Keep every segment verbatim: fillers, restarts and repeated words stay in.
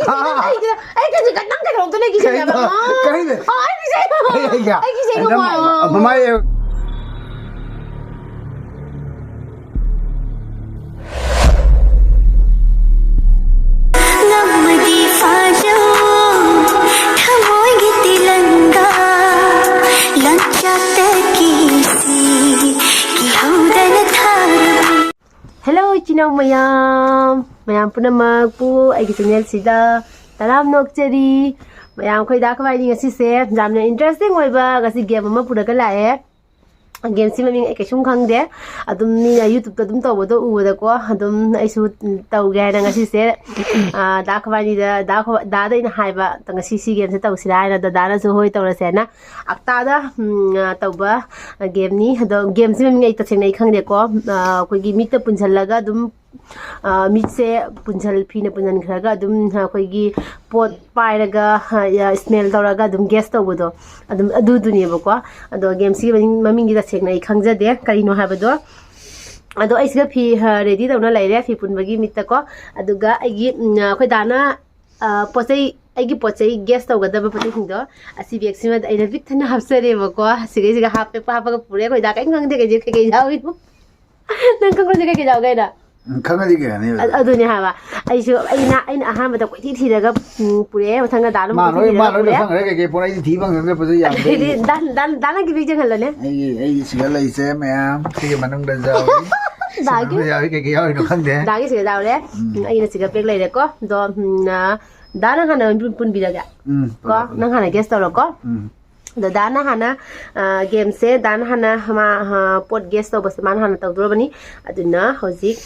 ꯑꯩ ꯀꯩꯅꯣ, ꯑꯩ ꯀꯩꯅꯣ, ꯅꯪ ꯀꯩꯅꯣꯝꯇ ꯂꯩꯈꯤꯁꯦ ꯍꯥꯏꯕ꯫ ꯀꯩꯅꯣ? ꯀꯩꯅꯣ? ꯑꯥ, ꯑꯩ ꯀꯤꯖꯩ ꯍꯥꯏꯕ꯫ ꯑꯩ, ꯑꯩ, ꯑꯩ ꯀꯤꯖꯩ ꯍꯥꯏꯕ꯫ ꯃꯃꯥꯏ ꯉꯝꯃꯗꯤ ꯐꯥꯖꯧ, ꯊꯃꯣꯏꯒꯤ ꯇꯤꯂꯪꯒ, ꯂꯪꯆꯥꯛꯇ ꯀꯤꯁꯤ, ꯀꯤꯍꯧꯗꯅ ꯊꯥꯔꯨ꯫ Hello, ꯏꯆꯤꯟ ꯏꯅꯥꯎ ꯃꯌꯥꯝ, ꯃꯌꯥꯝ ꯄꯨꯝꯅꯃꯛꯄꯨ ꯑꯩꯒꯤ channelꯁꯤꯗ ꯇꯔꯥꯝꯅ ꯑꯣꯛꯆꯔꯤ꯫ ꯃꯌꯥꯝ, ꯑꯩꯈꯣꯏ ꯗꯥ ꯈꯕꯥꯏꯅꯤ ꯉꯁꯤꯁꯦ ꯌꯥꯝꯅ interesting ꯑꯣꯏꯕ ꯉꯁꯤ game ꯑꯃ ꯄꯨꯔꯒ ꯂꯥꯛꯑꯦ꯫ Gameꯁꯤ ꯃꯃꯤꯡ ꯑꯩ ꯀꯩꯁꯨꯝ ꯈꯪꯗꯦ꯫ ꯑꯗꯨꯝ ꯃꯤꯅ YouTubeꯇ ꯑꯗꯨꯝ ꯇꯧꯕꯗꯣ ꯎꯕꯗꯀꯣ, ꯑꯗꯨꯝ ꯑꯩꯁꯨ ꯇꯧꯒꯦ ꯍꯥꯏꯅ ꯉꯁꯤꯁꯦ, ꯑ, ꯗꯥ ꯈꯕꯥꯏꯅꯤꯗ, ꯗꯥ ꯈꯣ-, ꯗꯥꯗ ꯑꯩꯅ ꯍꯥꯏꯕ, "ꯉꯁꯤ ꯁꯤ gameꯁꯦ ꯇꯧꯁꯤꯔꯥ?" ꯍꯥꯏꯅ, ꯗꯗꯥꯅꯁꯨ "ꯍꯣꯏ, ꯇꯧꯔꯁꯦ" ꯍꯥꯏꯅ ꯑꯞꯇꯥꯗ, ꯎꯝ, ꯑ, ꯇꯧꯕ gameꯅꯤ꯫ ꯑꯗꯣ gameꯁꯤ ꯃꯃꯤꯡ ꯑꯩ ꯇꯁꯦꯡꯅ ꯑꯩ ꯈꯪꯗꯦꯀꯣ꯫ ꯑ, ꯑꯩꯈꯣꯏꯒꯤ ꯃꯤꯠꯇ ꯄꯨꯟꯁꯤꯜꯂꯒ ꯑꯗꯨꯝ, ꯑ, ꯃꯤꯠꯁꯦ ꯄꯨꯟꯁꯤꯜ-, ꯐꯤꯅ ꯄꯨꯟꯁꯤꯟꯈ꯭ꯔꯒ ꯑꯗꯨꯝ ꯑꯩꯈꯣꯏꯒꯤ ꯄꯣꯠ ꯄꯥꯏꯔꯒ, ꯑ, smell ꯇꯧꯔꯒ ꯑꯗꯨꯝ guess ꯇꯧꯕꯗꯣ, ꯑꯗꯨꯝ ꯑꯗꯨꯗꯨꯅꯦꯕꯀꯣ꯫ ꯑꯗꯣ gameꯁꯤꯒꯤ ꯃꯃꯤꯡ, ꯃꯃꯤꯡꯗꯤ ꯇꯁꯦꯡꯅ ꯑꯩ ꯈꯪꯖꯗꯦ ꯀꯔꯤꯅꯣ ꯍꯥꯏꯕꯗꯣ꯫ ꯑꯗꯣ ꯑꯩ ꯁꯤꯗ ꯐꯤ, ꯑ, ready ꯇꯧꯅ ꯂꯩꯔꯦ, ꯐꯤ ꯄꯨꯟꯕꯒꯤ ꯃꯤꯠꯇꯀꯣ꯫ ꯑꯗꯨꯒ ꯑꯩꯒꯤ, ꯎꯝ, ꯑꯩꯈꯣꯏ ꯗꯥꯅ, ꯑ, ꯄꯣꯠ ꯆꯩ, ꯑꯩꯒꯤ ꯄꯣꯠ ꯆꯩ guess ꯇꯧꯒꯗꯕ ꯄꯣꯠ ꯆꯩꯁꯤꯡꯗꯣ ꯑꯁꯤ bagꯁꯤꯃꯗ ꯑꯩꯅ ꯄꯤꯛ ꯊꯟꯅ ꯍꯥꯞꯆꯔꯦꯕꯀꯣ꯫ ꯁꯤꯒꯩꯁꯤꯒ ꯍꯥꯞꯄꯦ, ꯍꯥꯞꯄꯒ ꯄꯨꯔꯦ꯫ ꯑꯩꯈꯣꯏ ꯗꯥ ꯀꯔꯤꯝ ꯈꯪꯗꯦ ꯀꯩꯀꯩ ꯀꯩꯀꯩ ꯌꯥꯎꯔꯤꯅꯣ꯫ ꯅꯪ ꯈꯪꯕꯁꯦ ꯀꯩꯀꯩ ꯌꯥꯎꯒꯦ ꯍꯥꯏꯅ? ꯎꯝ, ꯈꯪꯉꯗꯤ ꯀꯩ ꯍꯥꯏꯅꯤ? ꯑ-, ꯑꯗꯨꯅꯦ ꯍꯥꯏꯕ꯫ ꯑꯩꯁꯨ, ꯑꯩꯅ, ꯑꯩꯅ ꯑꯍꯥꯟꯕꯗ ꯀꯣꯏꯊꯤ ꯊꯤꯔꯒ, ꯎꯝ, ꯄꯨꯔꯛꯑꯦ꯫ ꯃꯊꯪꯗ ꯗꯥ ꯂꯨꯝꯕꯨ ꯃꯥ ꯀꯣꯏꯊꯤ ꯂꯣꯏ, ꯊꯤꯔꯒ ꯃꯥ ꯂꯣꯏ ꯄꯨꯔꯛꯑꯦ꯫ ꯂꯣꯏꯁꯟꯈ꯭ꯔꯦ꯫ ꯀꯩꯀꯩ ꯄꯣꯔꯛꯏ ꯊꯤ ꯐꯪꯗ꯭ꯔꯦ꯫ ꯄꯣꯠ ꯆꯩ ꯌꯥꯝ ꯑꯗꯩꯗꯤ ꯂꯩ꯫ ꯗꯥ, ꯗꯥ, ꯗꯥꯅ ꯒꯤꯕꯤ ꯌꯦꯡꯍꯜꯂꯣꯅꯦ꯫ ꯑꯩꯒꯤ, ꯑꯩꯒꯤ ꯁꯤꯗ ꯂꯩꯁꯦ ꯃꯌꯥꯝ ꯁꯤꯒꯤ ꯃꯅꯨꯡꯗ ꯌꯥꯎꯔꯤ꯫ ꯁꯤ ꯗꯥꯒꯤ? ꯃꯅꯨꯡꯗ ꯌꯥꯎꯔꯤ꯫ ꯀꯩꯀꯩ ꯌꯥꯎꯔꯤꯅꯣ ꯈꯪꯗꯦ꯫ ꯗꯥꯒꯤ ꯁꯤꯗ ꯌꯥꯎꯔꯦ꯫ ꯎꯝ꯫ ꯎꯝ, ꯑꯩꯅ ꯁꯤꯒ pack ꯂꯩꯔꯦꯀꯣ꯫ ꯑꯗꯣ, ꯎꯝ, ꯑ, ꯗꯥꯅ ꯍꯥꯟꯅ ꯄꯨꯟ-, ꯄꯨꯟꯕꯤꯔꯒꯦ꯫ ꯎꯝ, ꯀꯣ? ꯄꯨꯔꯛꯑꯣ, ꯄꯨꯔꯛꯑꯣ꯫ ꯅꯪ ꯍꯥꯟꯅ guess ꯇꯧꯔꯣꯀꯣ꯫ ꯎꯝ꯫ ꯗꯗꯥꯅ ꯍꯥꯟꯅ, ꯑ, gameꯁꯦ ꯗꯥꯅ ꯍꯥꯟꯅ ꯃꯥ, ꯑ, ꯄꯣꯠ guess ꯇꯧꯕꯁꯦ ꯃꯥꯅ ꯍꯥꯟꯅ ꯇꯧꯗꯣꯔꯕꯅꯤ꯫ ꯑꯗꯨꯅ ꯍꯧꯖꯤꯛ,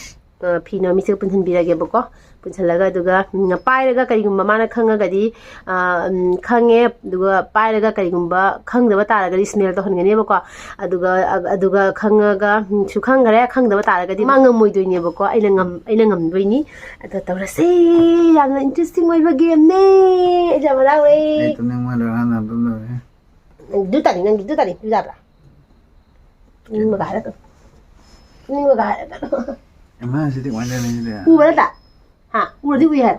ꯑ, ꯐꯤꯅ ꯃꯤꯠꯁꯤꯒ ꯄꯨꯟꯁꯤꯟꯕꯤꯔꯒꯦꯕꯀꯣ꯫ ꯄꯨꯟꯁꯤꯜꯂꯒ ꯑꯗꯨꯒ, ꯎꯝ, ꯄꯥꯏꯔꯒ ꯀꯔꯤꯒꯨꯝꯕ ꯃꯥꯅ ꯈꯪꯉꯒꯗꯤ, ꯑ, ꯎꯝ, ꯈꯪꯉꯦ꯫ ꯑꯗꯨꯒ ꯄꯥꯏꯔꯒ ꯀꯔꯤꯒꯨꯝꯕ ꯈꯪꯗꯕ ꯇꯥꯔꯒꯗꯤ smell ꯇꯧꯍꯟꯒꯅꯦꯕꯀꯣ꯫ ꯑꯗꯨꯒ, ꯑ-, ꯑꯗꯨꯒ ꯈꯪꯉꯒ, ꯎꯝ, ꯁꯨ ꯈꯪꯈ꯭ꯔꯦ꯫ ꯈꯪꯗꯕ ꯇꯥꯔꯒꯗꯤ ꯃꯥ ꯉꯝꯃꯣꯏꯗꯣꯏꯅꯦꯕꯀꯣ꯫ ꯑꯩꯅ ꯉꯝ-, ꯑꯩꯅ ꯉꯝꯗꯣꯏꯅꯤ꯫ ꯑꯗꯣ ꯇꯧꯔꯁꯦ꯫ ꯌꯥꯝꯅ interesting ꯑꯣꯏꯕ gameꯅꯦ꯫ ꯑꯩ ꯌꯥꯝ ꯍꯔꯥꯎꯔꯦ꯫ ꯑꯩ ꯇꯨꯝꯅꯤꯡꯕ ꯂꯣꯏꯔ ꯍꯥꯟꯅ ꯑꯗꯨꯝ ꯂꯣꯏꯔꯦ꯫ ꯗꯨ ꯇꯥꯅꯤ, ꯅꯪꯒꯤ ꯗꯨ ꯇꯥꯅꯤ, ꯗꯨ ꯌꯥꯕ꯭ꯔꯥ? ꯄꯨꯅꯤꯡꯕꯒ ꯍꯥꯏꯔꯛꯀꯅꯨ꯫ ꯄꯨꯅꯤꯡꯕꯒ ꯍꯥꯏꯔꯛꯀꯅꯨ꯫ ꯏꯃꯥ, ꯁꯤꯗꯤ ꯀꯃꯥꯏꯅ ꯇꯧꯅꯤ ꯁꯤꯗꯤ? ꯎꯕ ꯅꯠꯇ꯭ꯔꯥ? ꯍꯥ? ꯎꯔꯗꯤ ꯎꯏ ꯍꯥꯏ꯫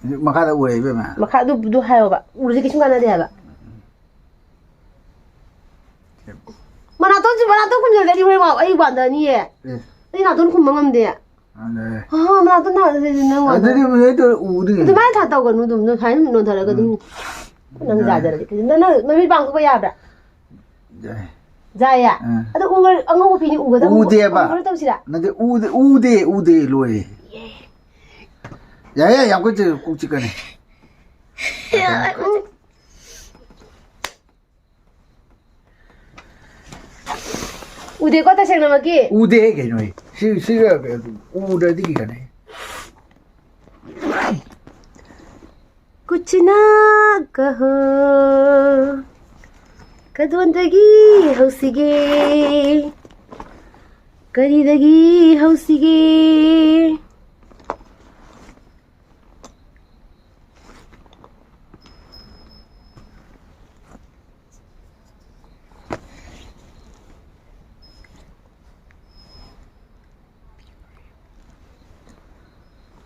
ꯃꯈꯥꯗ ꯎꯔꯦ ꯏꯕꯦꯝꯃ꯫ ꯃꯈꯥ ꯑꯗꯨ, ꯑꯗꯨ ꯍꯥꯏꯌꯣꯕ꯫ ꯎꯔꯗꯤ ꯀꯩꯁꯨꯝ ꯀꯥꯟꯅꯗꯦ ꯍꯥꯏꯕ꯫ ꯃꯅꯥꯇꯣꯟꯁꯤ, ꯃꯅꯥꯇꯣꯟ ꯈꯨꯝꯖꯤꯜꯂꯗꯤ ꯍꯣꯔꯦꯟ ꯑꯩ ꯋꯥꯟꯗꯅꯤꯌꯦ꯫ ꯑꯦ꯫ ꯑꯩ ꯅꯥꯇꯣꯟ ꯈꯨꯝꯕ ꯉꯝꯗꯦ꯫ ꯑꯗꯨꯅꯦ꯫ ꯑꯥ, ꯃꯅꯥꯇꯣꯟ ꯅꯥꯗꯗꯤ ꯅꯪ ꯋꯥꯟꯗ-, ꯑꯗꯨꯗꯤ ꯃꯣꯏ ꯇꯧꯔ ꯎꯗ꯭ꯔꯤ꯫ ꯑꯗꯨꯃꯥꯏꯅ ꯊꯥ ꯇꯧꯒꯅꯨ ꯑꯗꯨꯝ, ꯅꯣꯏ ꯁꯨꯃꯥꯏꯅ ꯅꯣꯟꯊꯔꯒ ꯑꯗꯨꯝ ꯎꯝ꯫ ꯅꯪ ꯌꯥꯏ꯫ ꯌꯥꯖꯔꯗꯤ꯫ ꯅꯪ, ꯅꯪ ꯃꯃꯤꯠ ꯄꯥꯡꯊꯣꯛꯄ ꯌꯥꯕ꯭ꯔꯥ? ꯌꯥꯏ꯫ ꯌꯥꯏꯌꯦ? ꯑꯥ꯫ ꯑꯗꯣ ꯎꯒ-, ꯑꯉꯧꯕ ꯐꯤꯅꯤ ꯎꯒꯗꯕ ꯎꯗꯦꯕ꯫ ꯎꯒꯗꯕ ꯇꯧꯁꯤꯔꯥ? ꯅꯠꯇꯦ, ꯎꯗꯦ, ꯎꯗꯦ, ꯎꯗꯦ, ꯂꯣꯏꯔꯦ꯫ ꯌꯥꯏ, ꯌꯥꯏ, ꯌꯥꯝ ꯀꯟꯅ ꯀꯣꯛ ꯆꯤꯛꯀꯅꯤ꯫ ꯎꯗꯦꯀꯣ ꯇꯁꯦꯡꯅꯃꯛꯀꯤ? ꯎꯗꯦ ꯀꯩꯅꯣ ꯑꯩ꯫ ꯁꯤ, ꯁꯤꯒ ꯎꯗ꯭ꯔꯗꯤ ꯀꯩ ꯀꯥꯟꯅꯩ? ꯀꯨꯆ ꯅꯥ ꯀꯍꯣ, ꯀꯗꯣꯟꯗꯒꯤ ꯍꯧꯁꯤꯒꯦ? ꯀꯔꯤꯗꯒꯤ ꯍꯧꯁꯤꯒꯦ?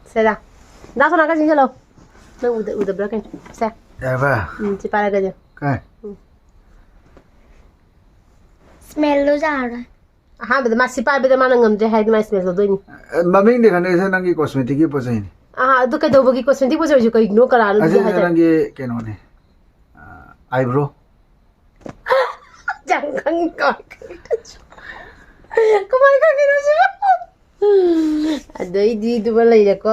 ꯁꯦ, ꯂꯥ꯫ ꯗꯥ ꯁꯣꯅꯥ, ꯈꯔ ꯆꯤꯡꯁꯤꯜꯂꯣ꯫ ꯅꯪ ꯎꯗ-, ꯎꯗꯕ꯭ꯔꯥ ꯀꯩꯅꯣ? ꯁꯦ꯫ ꯌꯥꯔꯕ? ꯎꯝ, ꯁꯤ ꯄꯥꯏꯔꯒꯁꯦ꯫ ꯀꯥꯏ? ꯎꯝ꯫ ꯁ꯭ꯃꯦꯜꯗꯣ ꯌꯥꯔꯣꯏ꯫ ꯑꯍꯥꯟꯕꯗ ꯃꯥ ꯁꯤ ꯄꯥꯏꯕꯗ ꯃꯥꯅ ꯉꯝꯗ꯭ꯔꯦ ꯍꯥꯏꯔꯗꯤ ꯃꯥ ꯁ꯭ꯃꯦꯜ ꯇꯧꯗꯣꯏꯅꯤ꯫ ꯑꯦ, ꯃꯃꯤꯡꯗꯤ ꯈꯪꯗꯦ, ꯁꯦ, ꯅꯪꯒꯤ ꯀꯣꯁꯃꯦꯇꯤꯛꯀꯤ ꯄꯣꯠ ꯆꯩꯅꯤ꯫ ꯑꯍꯥ, ꯑꯗꯨ ꯀꯩꯗꯧꯕꯒꯤ ꯀꯣꯁꯃꯦꯇꯤꯛ ꯄꯣꯠ ꯆꯩ ꯑꯣꯏꯁꯨ ꯀꯩꯒꯤꯅꯣ ꯀꯅꯥꯅꯣ ꯑꯗꯨꯗꯤ ꯑꯁꯤꯁꯦ ꯍꯥꯏꯇꯥꯔꯦ? ꯅꯪꯒꯤ ꯀꯩꯅꯣꯅꯤ, ꯑ, ꯑꯥꯏꯕ꯭ꯔꯣ꯫ ꯌꯥꯝ ꯈꯪꯉꯤ, ꯀꯃꯥꯏ ꯈꯪꯉꯤꯅꯣ? ꯀꯃꯥꯏ ꯈꯪꯉꯤꯅꯣ ꯁꯤꯕꯣ? ꯑꯗꯩꯗꯤ ꯑꯗꯨꯃ ꯂꯩꯔꯦꯀꯣ꯫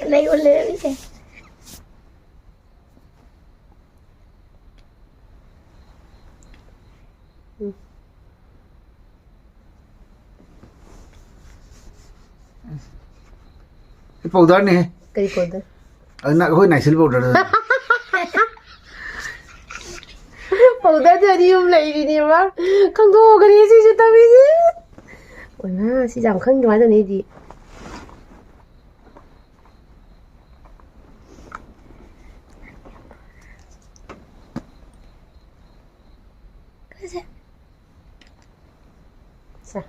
ꯂꯩꯌꯣ, ꯂꯩꯔꯛꯏꯁꯦ꯫ ꯎꯝ꯫ ꯁꯤ ꯄꯥꯎꯗꯔꯅꯦꯍꯦ꯫ ꯀꯔꯤ ꯄꯥꯎꯗꯔ? ꯑꯗꯨ ꯅ-, ꯑꯩꯈꯣꯏ ꯅꯥꯏꯁꯤꯜ ꯄꯥꯎꯗꯔꯗꯣ꯫ ꯄꯥꯎꯗꯔꯗꯤ ꯑꯅꯤ ꯑꯍꯨꯝ ꯂꯩꯔꯤꯅꯦꯕ꯫ ꯈꯪꯗꯣꯛꯑꯒꯅꯤ ꯁꯤꯁꯨ ꯇꯧꯔꯤꯁꯦ꯫ ꯑꯣꯏꯃꯥ, ꯁꯤ ꯌꯥꯝ ꯈꯪꯗꯦ ꯀꯃꯥꯏꯅ ꯇꯧꯅꯤ ꯑꯩꯗꯤ꯫ ꯁꯦ꯫ ꯁꯦ꯫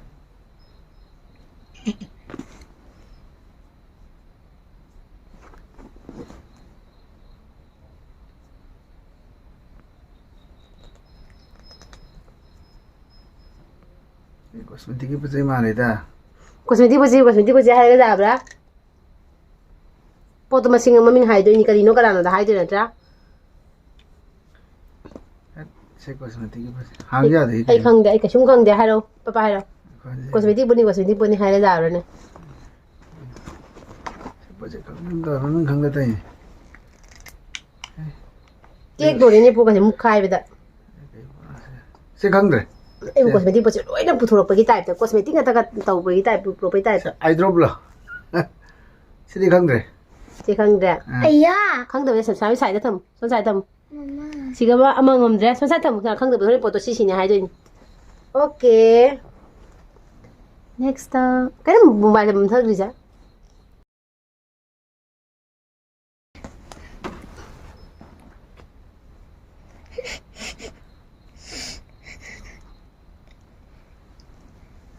ꯑꯩ cosmeticꯀꯤ ꯄꯣꯠ ꯆꯩ ꯃꯥꯜꯂꯦꯗ꯫ Cosmetic ꯄꯣꯠ ꯆꯩ, cosmetic ꯄꯣꯠ ꯆꯩ ꯍꯥꯏꯔꯒ ꯌꯥꯕ꯭ꯔꯥ? ꯄꯣꯠꯇꯣ ꯃꯁꯤꯡ ꯑꯃ ꯃꯃꯤꯡ ꯍꯥꯏꯗꯣꯏꯅꯤ, ꯀꯔꯤꯅꯣ ꯀꯅꯥꯅꯣꯗ ꯍꯥꯏꯗꯣꯏ ꯅꯠꯇ꯭ꯔꯥ? ꯁꯦ, cosmeticꯀꯤ ꯄꯣꯠ ꯆꯩ꯫ ꯍꯥꯡ ꯌꯥꯗꯦ, ꯑꯩ ꯀꯩꯅꯣ꯫ ꯈꯪꯗꯦ, ꯑꯩ ꯀꯩꯁꯨꯝ ꯈꯪꯗꯦ, ꯍꯥꯏꯔꯛꯑꯣ, ꯄꯄꯥ ꯍꯥꯏꯔꯛꯑꯣ꯫ ꯑꯩꯈꯣꯏꯁꯦ cosmetic ꯄꯣꯠꯅꯤ, cosmetic ꯄꯣꯠꯅꯤ ꯍꯥꯏꯔ ꯌꯥꯕ꯭ꯔꯥꯅꯦ? ꯁꯤ ꯄꯣꯠꯁꯦ ꯈꯪꯗꯕ ꯃꯃꯤꯡ ꯈꯪꯗ ꯇꯧꯔꯤꯅꯦ꯫ Cake ꯗꯣꯔꯤꯅꯦ ꯄꯨꯒꯁꯦ ꯃꯨꯛꯈꯥꯏꯕꯗ꯫ ꯁꯤ ꯈꯪꯗ꯭ꯔꯦ꯫ ꯑꯩꯕꯨ cosmetic ꯄꯣꯠꯁꯦ ꯂꯣꯏꯅ ꯄꯨꯊꯣꯔꯛꯄꯒꯤ typeꯇ, cosmetic ꯉꯥꯛꯇꯒ ꯇꯧꯕꯒꯤ type, ꯄꯨꯊꯣꯔꯛꯄꯒꯤ type꯫ ꯁꯤ eye dropꯂꯣ? ꯁꯤꯗꯤ ꯈꯪꯗ꯭ꯔꯦ꯫ ꯁꯤ ꯈꯪꯗ꯭ꯔꯦ꯫ ꯑꯥ꯫ ꯑꯌꯥ! ꯈꯪꯗꯕꯅꯦ, ꯁꯝꯁꯥꯕꯤ side ꯊꯝꯃꯨ, ꯁꯣꯝ side ꯊꯝꯃꯨ꯫ ꯃꯃꯥ꯫ ꯁꯤꯒ ꯑꯃ, ꯑꯃ ꯉꯝꯗ꯭ꯔꯦ, ꯁꯣꯝ side ꯊꯝꯃꯨ, ꯈꯪꯗꯕꯗꯣ ꯍꯣꯔꯦꯟ ꯄꯣꯠꯇꯣ ꯁꯤ ꯁꯤꯅꯦ ꯍꯥꯏꯗꯣꯏꯅꯤ꯫ Okay꯫ Next꯫ ꯀꯩꯅꯣ mobile ꯃꯨꯟꯊꯈ꯭ꯔꯤꯁꯦ?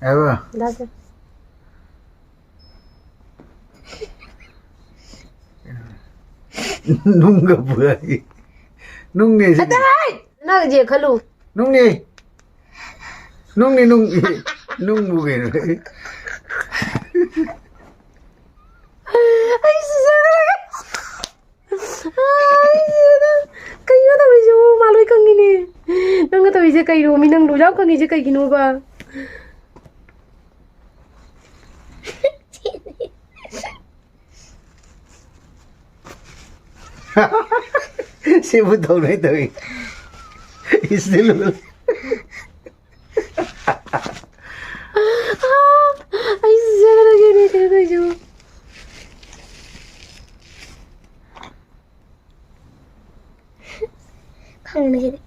ꯍꯥꯏꯕ? ꯂꯥꯛꯀꯦ꯫ ꯅꯨꯡꯒ ꯄꯨꯔꯛꯏ꯫ ꯅꯨꯡꯅꯦ ꯁꯤꯗꯤ꯫ ꯑꯇꯩ! ꯅꯪ ꯌꯦꯡꯈꯠꯂꯨ꯫ ꯅꯨꯡꯅꯦ꯫ ꯅꯨꯡꯅꯦ, ꯅꯨꯡ꯫ ꯅꯨꯡꯕꯨ ꯀꯩꯅꯣ? ꯑꯩ ꯁꯤꯖꯈ꯭ꯔꯦ꯫ ꯑꯩ ꯁꯤꯔꯦꯗ꯫ ꯀꯩꯅꯣ ꯇꯧꯔꯤꯁꯤꯕꯨ? ꯃꯥ ꯂꯣꯏ ꯈꯪꯉꯤꯅꯦ꯫ ꯅꯪꯅ ꯇꯧꯔꯤꯁꯦ ꯀꯩꯅꯣ? ꯃꯤ ꯅꯪ ꯂꯣꯏ ꯌꯥꯝ ꯈꯪꯉꯤꯁꯦ ꯀꯩꯒꯤꯅꯣꯕ? ꯁꯤꯕꯨ ꯇꯧꯅꯩ ꯇꯧꯏ꯫ ꯏꯁꯇꯤꯜ꯫ ꯑꯩ ꯁꯤꯖꯈ꯭ꯔꯒꯦꯅꯦ ꯀꯩꯅꯣ ꯇꯧꯔꯤꯁꯤꯕꯨ꯫ ꯈꯪꯕꯁꯤꯗꯤ꯫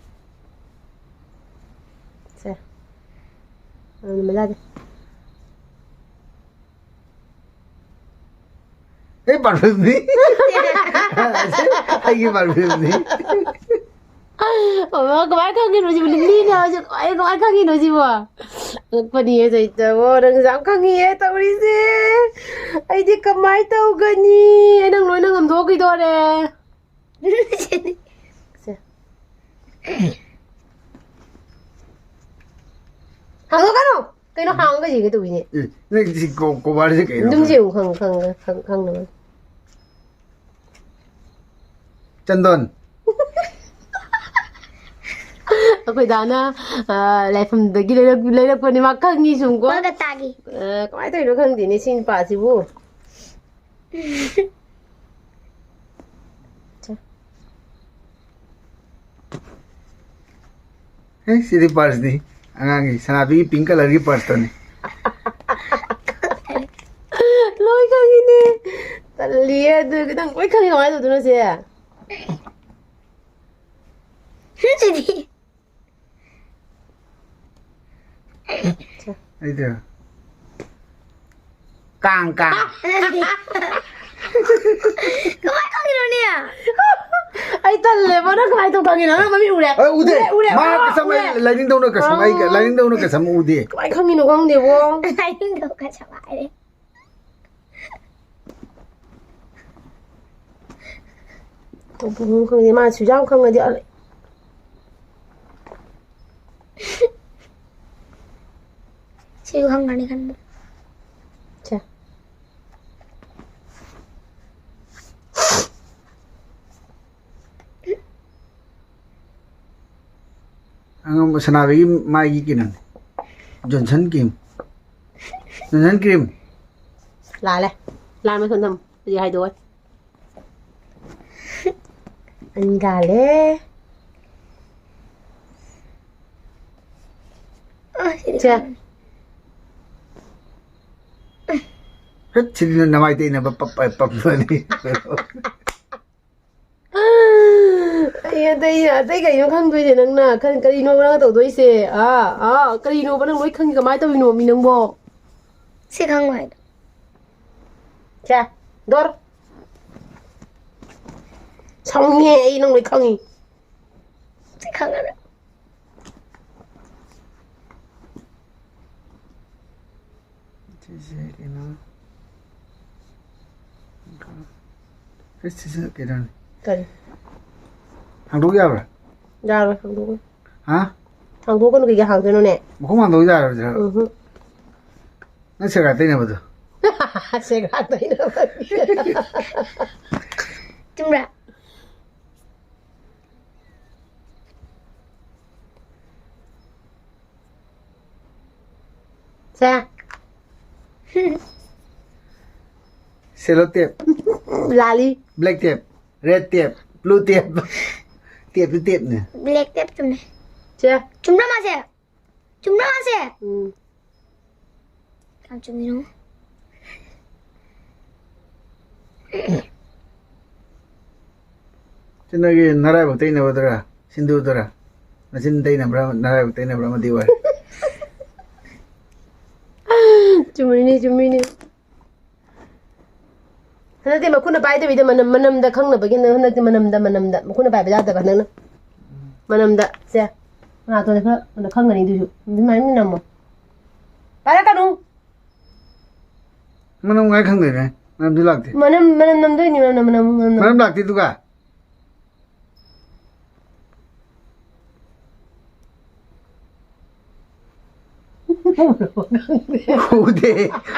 ꯁꯦ꯫ ꯑꯗꯨꯝ ꯃꯖꯥꯗꯦ꯫ ꯑꯩ perfumeꯅꯤ꯫ ꯑꯩꯒꯤ perfumeꯅꯤ꯫ ꯑꯣ, ꯀꯃꯥꯏꯅ ꯈꯪꯉꯤꯅꯣ ꯁꯤꯕꯨ? ꯂꯤꯛꯂꯤꯅꯦ ꯍꯥꯏꯁꯦ ꯀꯃꯥꯏ-, ꯀꯃꯥꯏꯅ ꯈꯪꯉꯤꯅꯣ ꯁꯤꯕꯨ? ꯑꯉꯛꯄꯅꯤꯍꯦ ꯆꯩꯇꯕꯣ, ꯅꯪꯁꯨ ꯌꯥꯝ ꯈꯪꯉꯤꯍꯦ ꯇꯧꯔꯤꯁꯦ꯫ ꯑꯩꯗꯤ ꯀꯃꯥꯏꯅ ꯇꯧꯒꯅꯤ? ꯑꯩ ꯅꯪ ꯂꯣꯏꯅ ꯉꯝꯊꯣꯛꯈꯤꯗꯣꯔꯦ꯫ ꯁꯦ꯫ ꯍꯥꯡꯗꯣꯛꯀꯅꯨ! ꯀꯩꯅꯣ ꯍꯥꯡꯉꯒ ꯌꯦꯡꯒꯦ ꯇꯧꯕꯤꯅꯦ꯫ ꯑꯦ, ꯅꯪ ꯁꯤ ꯀꯣ-, ꯀꯣꯕꯔꯁꯦ ꯀꯩꯅꯣ? ꯑꯗꯨꯝ ꯌꯦꯡꯉꯨ, ꯈꯪ-, ꯈꯪ-, ꯈꯪ-, ꯈꯪꯅꯕ꯫ ꯆꯟꯗꯣꯟ꯫ ꯑꯩꯈꯣꯏ ꯗꯥꯅ, ꯑ, ꯂꯥꯏꯐꯝꯗꯒꯤ ꯂꯩꯔꯛ-, ꯂꯩꯔꯛꯄꯅꯦ, ꯃꯥ ꯈꯪꯉꯤ ꯁꯨꯝꯀꯣ꯫ ꯀꯣꯜꯀꯇꯥꯒꯤ꯫ ꯑ, ꯀꯃꯥꯏꯅ ꯇꯧꯔꯤꯅꯣ ꯈꯪꯗꯦꯅꯦ ꯁꯤ ꯅꯨꯄꯥꯁꯤꯕꯨ꯫ ꯁꯦ꯫ ꯑꯦ, ꯁꯤꯗꯤ ꯄꯔꯁꯅꯤ꯫ ꯑꯉꯥꯡꯒꯤ ꯁꯅꯥꯕꯤꯒꯤ ꯄꯤꯡ ꯀꯂꯔꯒꯤ ꯄꯔꯁꯇꯅꯤ꯫ ꯂꯣꯏ ꯈꯪꯉꯤꯅꯦ꯫ ꯇꯜꯂꯤꯌꯦ, ꯑꯗꯨ ꯅꯪ ꯂꯣꯏ ꯈꯪꯉꯤ ꯀꯃꯥꯏꯅ ꯇꯧꯗꯣꯏꯅꯣ ꯁꯦ? ꯁꯤꯗꯤ꯫ ꯑꯩꯗꯣ꯫ ꯀꯥꯡ, ꯀꯥꯡ꯫ ꯀꯃꯥꯏ ꯈꯪꯉꯤꯅꯣꯅꯦ? ꯑꯩ ꯇꯜꯂꯦꯕ, ꯅꯪ ꯀꯃꯥꯏ ꯇꯧ ꯈꯪꯉꯤꯅꯣ? ꯅꯪ ꯃꯃꯤꯠ ꯎꯔꯦ? ꯑꯦ, ꯎꯗꯦ꯫ ꯎꯔꯦ, ꯎꯔꯦ, ꯃꯥ ꯎꯔꯦ, ꯀꯁꯝ ꯎꯔꯦ꯫ ꯑꯩ ꯂꯥꯏꯅꯤꯡꯗꯧꯅ ꯀꯁꯝ ꯑꯩ, ꯑꯥ꯫ ꯂꯥꯏꯅꯤꯡꯗꯧꯅ ꯀꯁꯝ ꯎꯗꯦ꯫ ꯀꯃꯥꯏ ꯈꯪꯉꯤꯅꯣ ꯈꯪꯗꯦꯕꯣ꯫ ꯂꯥꯏꯅꯤꯡꯗꯧ ꯀꯁꯝ ꯍꯥꯏꯔꯦ꯫ ꯇꯧꯐꯝ ꯈꯪꯗꯦ, ꯃꯥ ꯁꯨꯛꯌꯥꯝ ꯈꯪꯉꯗꯤ ꯑ-, ꯁꯤꯁꯨ ꯈꯪꯒꯅꯤ ꯈꯟꯕ꯫ ꯁꯦ꯫ ꯑꯉꯥꯡꯕ ꯁꯅꯥꯕꯤꯒꯤ ꯃꯥꯏꯒꯤ ꯀꯩꯅꯣꯅꯦ꯫ Johnson cream. Johnson cream. ꯂꯥꯜꯂꯦ꯫ ꯂꯥꯟꯕ ꯁꯣꯟꯗꯝ꯫ ꯍꯧꯖꯤꯛ ꯍꯥꯏꯗꯣꯛꯑꯣ꯫ ꯑꯅꯤ ꯂꯥꯜꯂꯦ꯫ ꯑ, ꯁꯤꯗꯤ ꯁꯦ꯫ ꯈꯪꯉꯦ꯫ ꯍꯠ, ꯁꯤꯗꯤ ꯅꯃꯥꯏ ꯇꯩꯅꯕ ꯄꯞ-, ꯄꯞ-, ꯄꯞꯄꯅꯤ꯫ ꯑꯩ ꯑꯇꯩ, ꯑꯇꯩ ꯀꯩꯅꯣ ꯈꯪꯗꯣꯏꯁꯦ ꯅꯪꯅ? ꯀꯔꯤ-, ꯀꯔꯤꯅꯣꯕ ꯅꯪꯅ ꯇꯧꯗꯣꯏꯁꯦ? ꯑꯥ, ꯑꯥ, ꯀꯔꯤꯅꯣꯕ ꯅꯪ ꯂꯣꯏ ꯈꯪꯉꯤ? ꯀꯃꯥꯏꯅ ꯇꯧꯔꯤꯅꯣ ꯃꯤ ꯅꯪꯕꯣ? ꯁꯤ ꯈꯪꯉꯣ ꯍꯥꯏꯗꯣ꯫ ꯁꯦ, ꯗꯣꯔ꯫ ꯁꯥꯎꯅꯤꯡꯉꯦ ꯑꯩ, ꯅꯪ ꯂꯣꯏ ꯈꯪꯉꯤ꯫ ꯁꯤ ꯈꯪꯉꯔꯣꯏ꯫ ꯁꯤꯁꯦ ꯀꯩꯅꯣ? ꯁꯤꯁꯦ ꯀꯩꯅꯣꯅꯦ? ꯀꯔꯤ? ꯍꯥꯡꯗꯣꯛ ꯌꯥꯕ꯭ꯔꯥ? ꯌꯥꯔꯣꯏ, ꯍꯥꯡꯗꯣꯛꯀꯅꯨ꯫ ꯍꯥ? ꯍꯥꯡꯗꯣꯛꯀꯅꯨ, ꯀꯩꯀꯩ ꯍꯥꯡꯗꯣꯏꯅꯣꯅꯦ? ꯃꯈꯣꯡ ꯍꯥꯡꯗꯣꯛ ꯌꯥꯔꯣꯏꯗ꯭ꯔꯥ? ꯎꯝꯍꯨꯝ꯫ ꯅꯪ ꯁꯦꯒꯥ ꯇꯩꯅꯕꯗꯣ? ꯁꯦꯒꯥ ꯇꯩꯅꯕ꯫ ꯆꯨꯝꯕ꯭ꯔꯥ? ꯁꯦ꯫ Sellotape. ꯂꯥꯂꯤ꯫ Black tape, red tape, blue tape꯫ Tape two tape ꯅꯦ꯫ Black tape ꯆꯨꯝꯃꯦ꯫ ꯁꯦ꯫ ꯆꯨꯝꯕ꯭ꯔꯥ ꯃꯥꯁꯦ? ꯆꯨꯝꯕ꯭ꯔꯥ ꯃꯥꯁꯦ? ꯎꯝ꯫ ꯌꯥꯝ ꯆꯨꯝꯃꯤꯅꯣ꯫ ꯁꯤ ꯅꯣꯏꯒꯤ ꯅꯔꯥꯏꯕꯛ ꯇꯩꯅꯕꯗꯨꯔꯥ? ꯁꯤꯟꯗꯨꯔꯗꯨꯔꯥ? ꯅꯆꯤꯟ ꯇꯩꯅꯕ꯭ꯔꯥ, ꯅꯔꯥꯏꯕꯛ ꯇꯩꯅꯕ꯭ꯔꯥ ꯑꯃꯗꯤ ꯑꯣꯏꯔꯦ꯫ ꯆꯨꯝꯃꯤꯅꯤ, ꯆꯨꯝꯃꯤꯅꯤ꯫ ꯍꯟꯗꯛꯇꯤ ꯃꯈꯨꯠꯅ ꯄꯥꯏꯗꯕꯤꯗ ꯃꯅꯝ, ꯃꯅꯝꯗ ꯈꯪꯅꯕꯒꯤ ꯍꯟꯗꯛꯇꯤ ꯃꯅꯝꯗ, ꯃꯅꯝꯗ꯫ ꯃꯈꯨꯠꯅ ꯄꯥꯏꯕ ꯌꯥꯗꯕ ꯍꯟꯗꯛꯅ꯫ ꯃꯅꯝꯗ꯫ ꯁꯦ꯫ ꯃꯅꯥꯇꯣꯟꯁꯦ ꯈꯔ ꯈꯪꯒꯅꯤ ꯑꯗꯨꯁꯨ꯫ ꯑꯗꯨꯃꯥꯏꯅ ꯅꯝꯃꯣ꯫ ꯄꯥꯏꯔꯛꯀꯅꯨ꯫ ꯃꯅꯝ ꯀꯃꯥꯏ ꯈꯪꯗꯣꯏꯅꯣ? ꯃꯅꯝꯗꯤ ꯂꯥꯛꯇꯦ꯫ ꯃꯅꯝ, ꯃꯅꯝ ꯅꯝꯗꯣꯏꯅꯤ, ꯃꯅꯝ, ꯃꯅꯝ, ꯃꯅꯝ, ꯃꯅꯝ꯫ ꯃꯅꯝ ꯂꯥꯛꯇꯦ ꯑꯗꯨꯒ? ꯎꯗꯦ꯫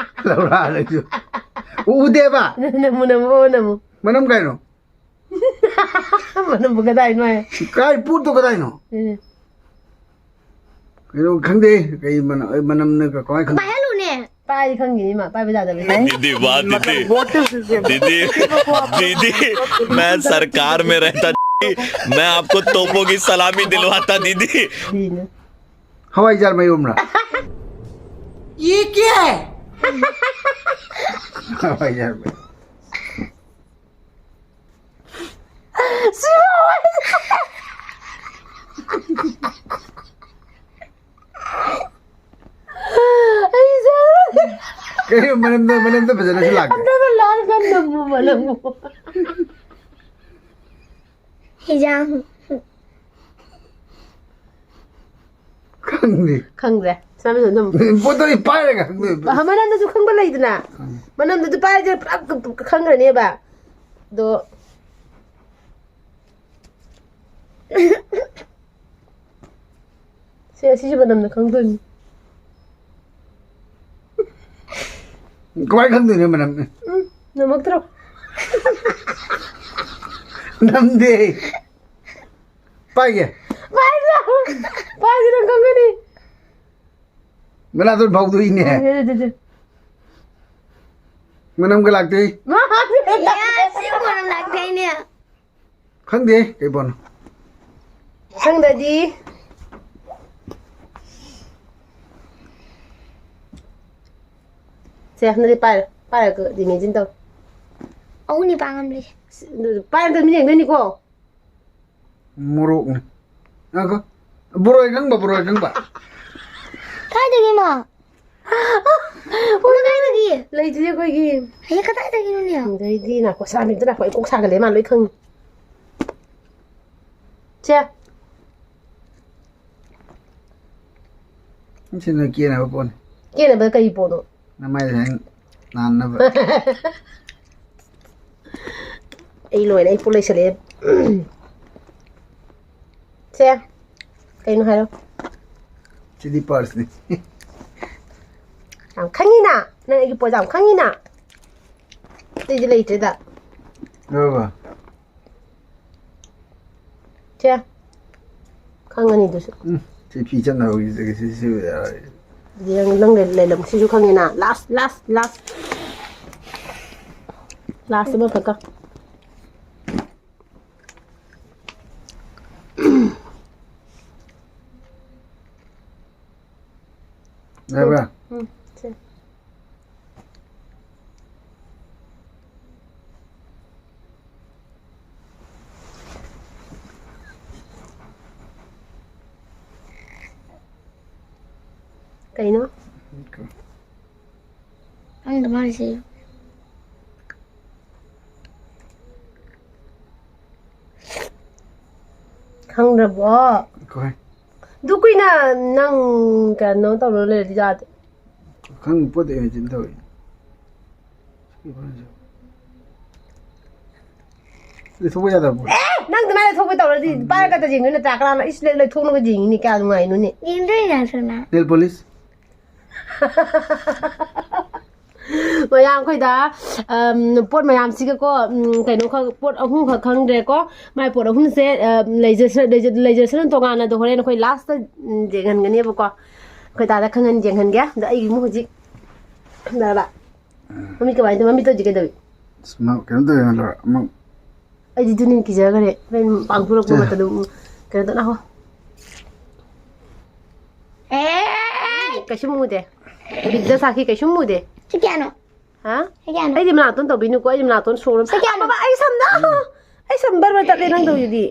ꯂꯧꯔꯥ ꯅꯪꯁꯨ꯫ ꯎꯗꯦꯕ꯫ ꯅꯝꯃꯨ, ꯅꯝꯃꯨ, ꯅꯝꯃꯨ꯫ ꯃꯅꯝ ꯀꯥꯏꯅꯣ? ꯃꯅꯝꯕꯨ ꯀꯗꯥꯏꯅꯣ ꯍꯥꯏ? ꯀꯥꯏ ꯄꯣꯠꯇꯣ ꯀꯗꯥꯏꯅꯣ? ꯎꯝ꯫ ꯀꯩꯅꯣ ꯈꯪꯗꯦ꯫ ꯀꯩ ꯃꯅꯝ, ꯑꯩ ꯃꯅꯝꯅ ꯀꯃꯥꯏ ꯈꯪꯗꯦ? ꯄꯥꯏꯍꯜꯂꯨꯅꯦ꯫ ꯄꯥꯏ ꯈꯪꯉꯤꯅꯤ ꯃꯥ, ꯄꯥꯏꯕ ꯌꯥꯗꯕꯅꯤ꯫ दीदी, वाह दीदी। दीदी, दीदी, मैं सरकार में रहता, मैं आपको तोपों की सलामी दिलवाता दीदी। ꯁꯤꯅ꯫ ꯍꯋꯥꯏꯖꯥꯔ ꯃꯌꯨꯝꯔꯥ? ये क्या है? ꯍꯋꯥꯏꯖꯥꯔ ꯃꯌꯨꯝ꯫ ꯀꯩꯅꯣ ꯃꯅꯝꯗꯣ, ꯃꯅꯝꯗꯣ ꯐꯖꯅꯁꯨ ꯂꯥꯛꯇꯦ꯫ ꯍꯟꯗꯛ ꯂꯥꯟ ꯀꯟꯅ ꯃꯨꯕ ꯅꯪꯕꯨ꯫ ꯍꯤꯖꯥꯡ꯫ ꯈꯪꯗꯦ꯫ ꯈꯪꯗ꯭ꯔꯦ꯫ ꯁꯅꯥꯃꯍꯤ ꯑꯗꯨꯝ ꯄꯣꯠꯇꯣ ꯑꯩ ꯄꯥꯏꯔꯒ ꯈꯪꯗꯣꯏꯕ꯫ ꯑꯍ, ꯃꯅꯝꯗꯨꯁꯨ ꯈꯪꯕ ꯂꯩꯗꯅ꯫ ꯎꯝ꯫ ꯃꯅꯝꯗꯨꯗꯤ ꯄꯥꯏꯔꯗꯤ ꯄꯨꯔꯥ ꯈꯪꯈ꯭ꯔꯅꯦꯕ꯫ ꯑꯗꯣ ꯁꯦ, ꯑꯁꯤꯁꯨ ꯃꯅꯝꯅ ꯈꯪꯗꯣꯏꯅꯤ꯫ ꯀꯃꯥꯏ ꯈꯪꯗꯣꯏꯅꯣ ꯃꯅꯝ? ꯎꯝ, ꯅꯝꯃꯛꯇ꯭ꯔꯣ? ꯅꯝꯗꯦ꯫ ꯄꯥꯏꯒꯦ꯫ ꯄꯥꯏꯗ꯭ꯔꯣ? ꯄꯥꯏꯗ꯭ꯔꯣ ꯈꯪꯒꯅꯤ꯫ ꯃꯅꯥꯇꯣꯟ ꯐꯥꯎꯗꯣꯛꯏꯅꯦ꯫ ꯎꯝ, ꯑꯗꯨ, ꯑꯗꯨ, ꯑꯗꯨ꯫ ꯃꯅꯝꯒ ꯂꯥꯛꯇꯦ꯫ ꯃꯥ ꯌꯥ, ꯁꯤ ꯃꯅꯝ ꯂꯥꯛꯇꯦꯅꯦ꯫ ꯈꯪꯗꯦ ꯀꯩ ꯄꯣꯠꯅꯣ꯫ ꯈꯪꯗ꯭ꯔꯗꯤ꯫ ꯁꯦ, ꯅꯪꯗꯤ ꯄꯥꯏꯔꯣ꯫ ꯄꯥꯏꯔꯒ imagine ꯇꯧ꯫ ꯑꯍꯨꯝꯅꯤ ꯄꯥ ꯉꯝꯗ꯭ꯔꯤꯁꯦ꯫ ꯄꯥꯏꯔꯒ ꯃꯤ ꯌꯦꯡꯗꯣꯏꯅꯤꯀꯣ꯫ ꯃꯣꯔꯣꯛꯅꯤ꯫ ꯉꯥꯏꯈꯣ꯫ ꯕꯣꯔꯣꯏ ꯑꯀꯪꯕ, ꯕꯣꯔꯣꯏ ꯑꯀꯪꯕ꯫ ꯀꯥꯏꯗꯒꯤꯅꯣ? ꯀꯗꯥꯏꯗꯒꯤ? ꯂꯩꯇ꯭ꯔꯤ ꯑꯩꯈꯣꯏꯒꯤ꯫ ꯑꯩ ꯀꯗꯥꯏꯗꯒꯤꯅꯣꯅꯦ? ꯑꯗꯩꯗꯤ ꯅꯥꯀꯣ ꯁꯥꯃꯤꯛꯇ ꯅꯥꯀꯣ ꯑꯩ ꯀꯣꯛ ꯁꯥꯒꯠꯂꯦ ꯃꯥ ꯂꯣꯏ ꯈꯪꯉꯤ꯫ ꯁꯦ꯫ ꯁꯤ ꯅꯣꯏ ꯀꯦꯅꯕ ꯄꯣꯠꯅꯤ꯫ ꯀꯦꯅꯕ ꯀꯔꯤ ꯄꯣꯠꯅꯣ? ꯅꯃꯥꯏꯗ ꯍꯌꯦꯡ ꯅꯥꯟꯅꯕ꯫ ꯑꯩ ꯂꯣꯏꯔꯦ, ꯑꯩ ꯄꯣꯠ ꯂꯩꯁꯜꯂꯛꯑꯦ꯫ ꯁꯦ, ꯀꯩꯅꯣ ꯍꯥꯏꯔꯣ꯫ ꯁꯤꯗꯤ purseꯅꯤ꯫ ꯌꯥꯝ ꯈꯪꯉꯤꯅ? ꯅꯪ ꯑꯩꯒꯤ ꯄꯣꯠ ꯌꯥꯝ ꯈꯪꯉꯤꯅ? ꯑꯇꯩꯗꯤ ꯂꯩꯇ꯭ꯔꯦꯗ꯫ ꯂꯧꯔꯕ? ꯁꯦ, ꯈꯪꯉꯅꯤ ꯑꯗꯨꯁꯨ꯫ ꯎꯝ, ꯁꯤ ꯐꯤ ꯆꯠꯅꯕꯒꯤ ꯁꯤ, ꯁꯤ, ꯁꯤ ꯌꯥꯔꯦ꯫ ꯑꯗꯨꯗꯤ ꯅꯪ, ꯅꯪ ꯂꯩ-, ꯂꯩꯔꯝ-, ꯁꯤꯁꯨ ꯈꯪꯉꯦꯅ꯫ Last, last, last꯫ Last ꯑꯃꯈꯛꯀ꯫ ꯌꯥꯕ꯭ꯔꯥ? ꯎꯝ, ꯁꯦ꯫ ꯀꯩꯅꯣ? ꯈꯪꯗꯦ ꯃꯥꯜꯂꯤꯁꯦ꯫ ꯈꯪꯗ꯭ꯔꯕꯣ? ꯀꯣꯏ꯫ ꯑꯗꯨ ꯀꯨꯏꯅ ꯅꯪ ꯀꯩꯅꯣ ꯇꯧꯔ ꯂꯩꯔꯗꯤ ꯌꯥꯗꯦ꯫ ꯈꯪ ꯄꯣꯠ ꯍꯦꯟꯖꯤꯟ ꯇꯧꯏ꯫ ꯂꯩꯊꯣꯛꯄ ꯌꯥꯗꯕ ꯄꯣꯠ꯫ ꯑꯦ! ꯅꯪ ꯑꯗꯨꯃꯥꯏꯅ ꯂꯩꯊꯣꯛꯄ ꯇꯧꯔꯗꯤ ꯄꯥꯏꯔꯒ ꯌꯦꯡꯗꯣꯏ ꯅꯠꯇ꯭ꯔꯥ? ꯀꯅꯥꯅ ꯏꯁ ꯂꯩ-, ꯂꯩꯊꯣꯛꯅꯕ ꯌꯦꯡꯉꯤꯅꯦ? ꯀꯌꯥ ꯅꯨꯡꯉꯥꯏꯅꯣꯅꯦ? ꯌꯦꯡꯗꯣꯏꯅꯦ ꯁꯨꯅ꯫ Nail polish꯫ ꯃꯌꯥꯝ ꯑꯩꯈꯣꯏꯗ, ꯑꯝ, ꯄꯣꯠ ꯃꯌꯥꯝꯁꯤꯒꯀꯣ, ꯎꯝ, ꯀꯩꯅꯣꯈꯛ, ꯄꯣꯠ ꯑꯍꯨꯝꯈꯛ ꯈꯪꯗ꯭ꯔꯦꯀꯣ꯫ ꯃꯥꯏ ꯄꯣꯠ ꯑꯍꯨꯝꯁꯦ, ꯑ, ꯂꯩꯖꯁ-, ꯂꯩꯖ-, ꯂꯩꯖꯁꯅꯨ ꯇꯣꯉꯥꯟꯅ, ꯑꯗꯣ ꯍꯣꯔꯦꯟ ꯑꯩꯈꯣꯏ last ꯇ, ꯎꯝ, ꯌꯦꯡꯍꯟꯒꯅꯦꯕꯀꯣ꯫ ꯑꯩꯈꯣꯏ ꯗꯥꯗ ꯈꯪꯍꯟ-, ꯌꯦꯡꯍꯟꯒꯦ꯫ ꯑꯗꯣ ꯑꯩꯒꯤ ꯏꯃꯨꯡ ꯍꯧꯖꯤꯛ, ꯗꯥꯗꯥ꯫ ꯃꯃꯤꯠ ꯀꯃꯥꯏꯅ ꯇꯧ-, ꯃꯃꯤꯠ ꯇꯧꯗꯤ ꯀꯩꯗꯧꯏ? ꯑꯁ, ꯃꯥ ꯀꯩꯅꯣ ꯇꯧꯋꯦ, ꯉꯥꯜꯂꯣ꯫ ꯑꯃ ꯑꯩꯗꯤ ꯑꯗꯨꯅ ꯀꯤꯖꯈ꯭ꯔꯦ꯫ ꯍꯣꯔꯦꯟ ꯄꯥꯡꯊꯣꯔꯛꯄ ꯆꯦ꯫ ꯃꯇꯝꯗ, ꯎꯝ, ꯀꯩꯅꯣ ꯇꯧꯅ, ꯍꯣ꯫ ꯑꯦ! ꯀꯩꯁꯨꯝ ꯎꯗꯦ꯫ ꯕꯤꯗ꯭ꯌꯥ ꯁꯥꯈꯤ ꯀꯩꯁꯨꯝ ꯎꯗꯦ꯫ ꯁꯤ ꯀꯌꯥꯅꯣ? ꯍꯥ? ꯁꯤ ꯀꯌꯥꯅꯣ? ꯑꯩꯗꯤ ꯃꯅꯥꯇꯣꯟ ꯇꯧꯕꯤꯅꯨꯀꯣ, ꯑꯩꯗꯤ ꯃꯅꯥꯇꯣꯟ ꯁꯣꯔ-, ꯁꯤ ꯀꯌꯥꯅꯣ? ꯑꯕꯥ, ꯑꯩ ꯁꯝꯗ-, ꯎꯝ꯫ ꯑꯩ ꯁꯝ ꯕꯔ ꯕꯔ ꯇꯠꯂꯦ ꯅꯪ ꯇꯧꯔꯤꯗꯨꯗꯤ꯫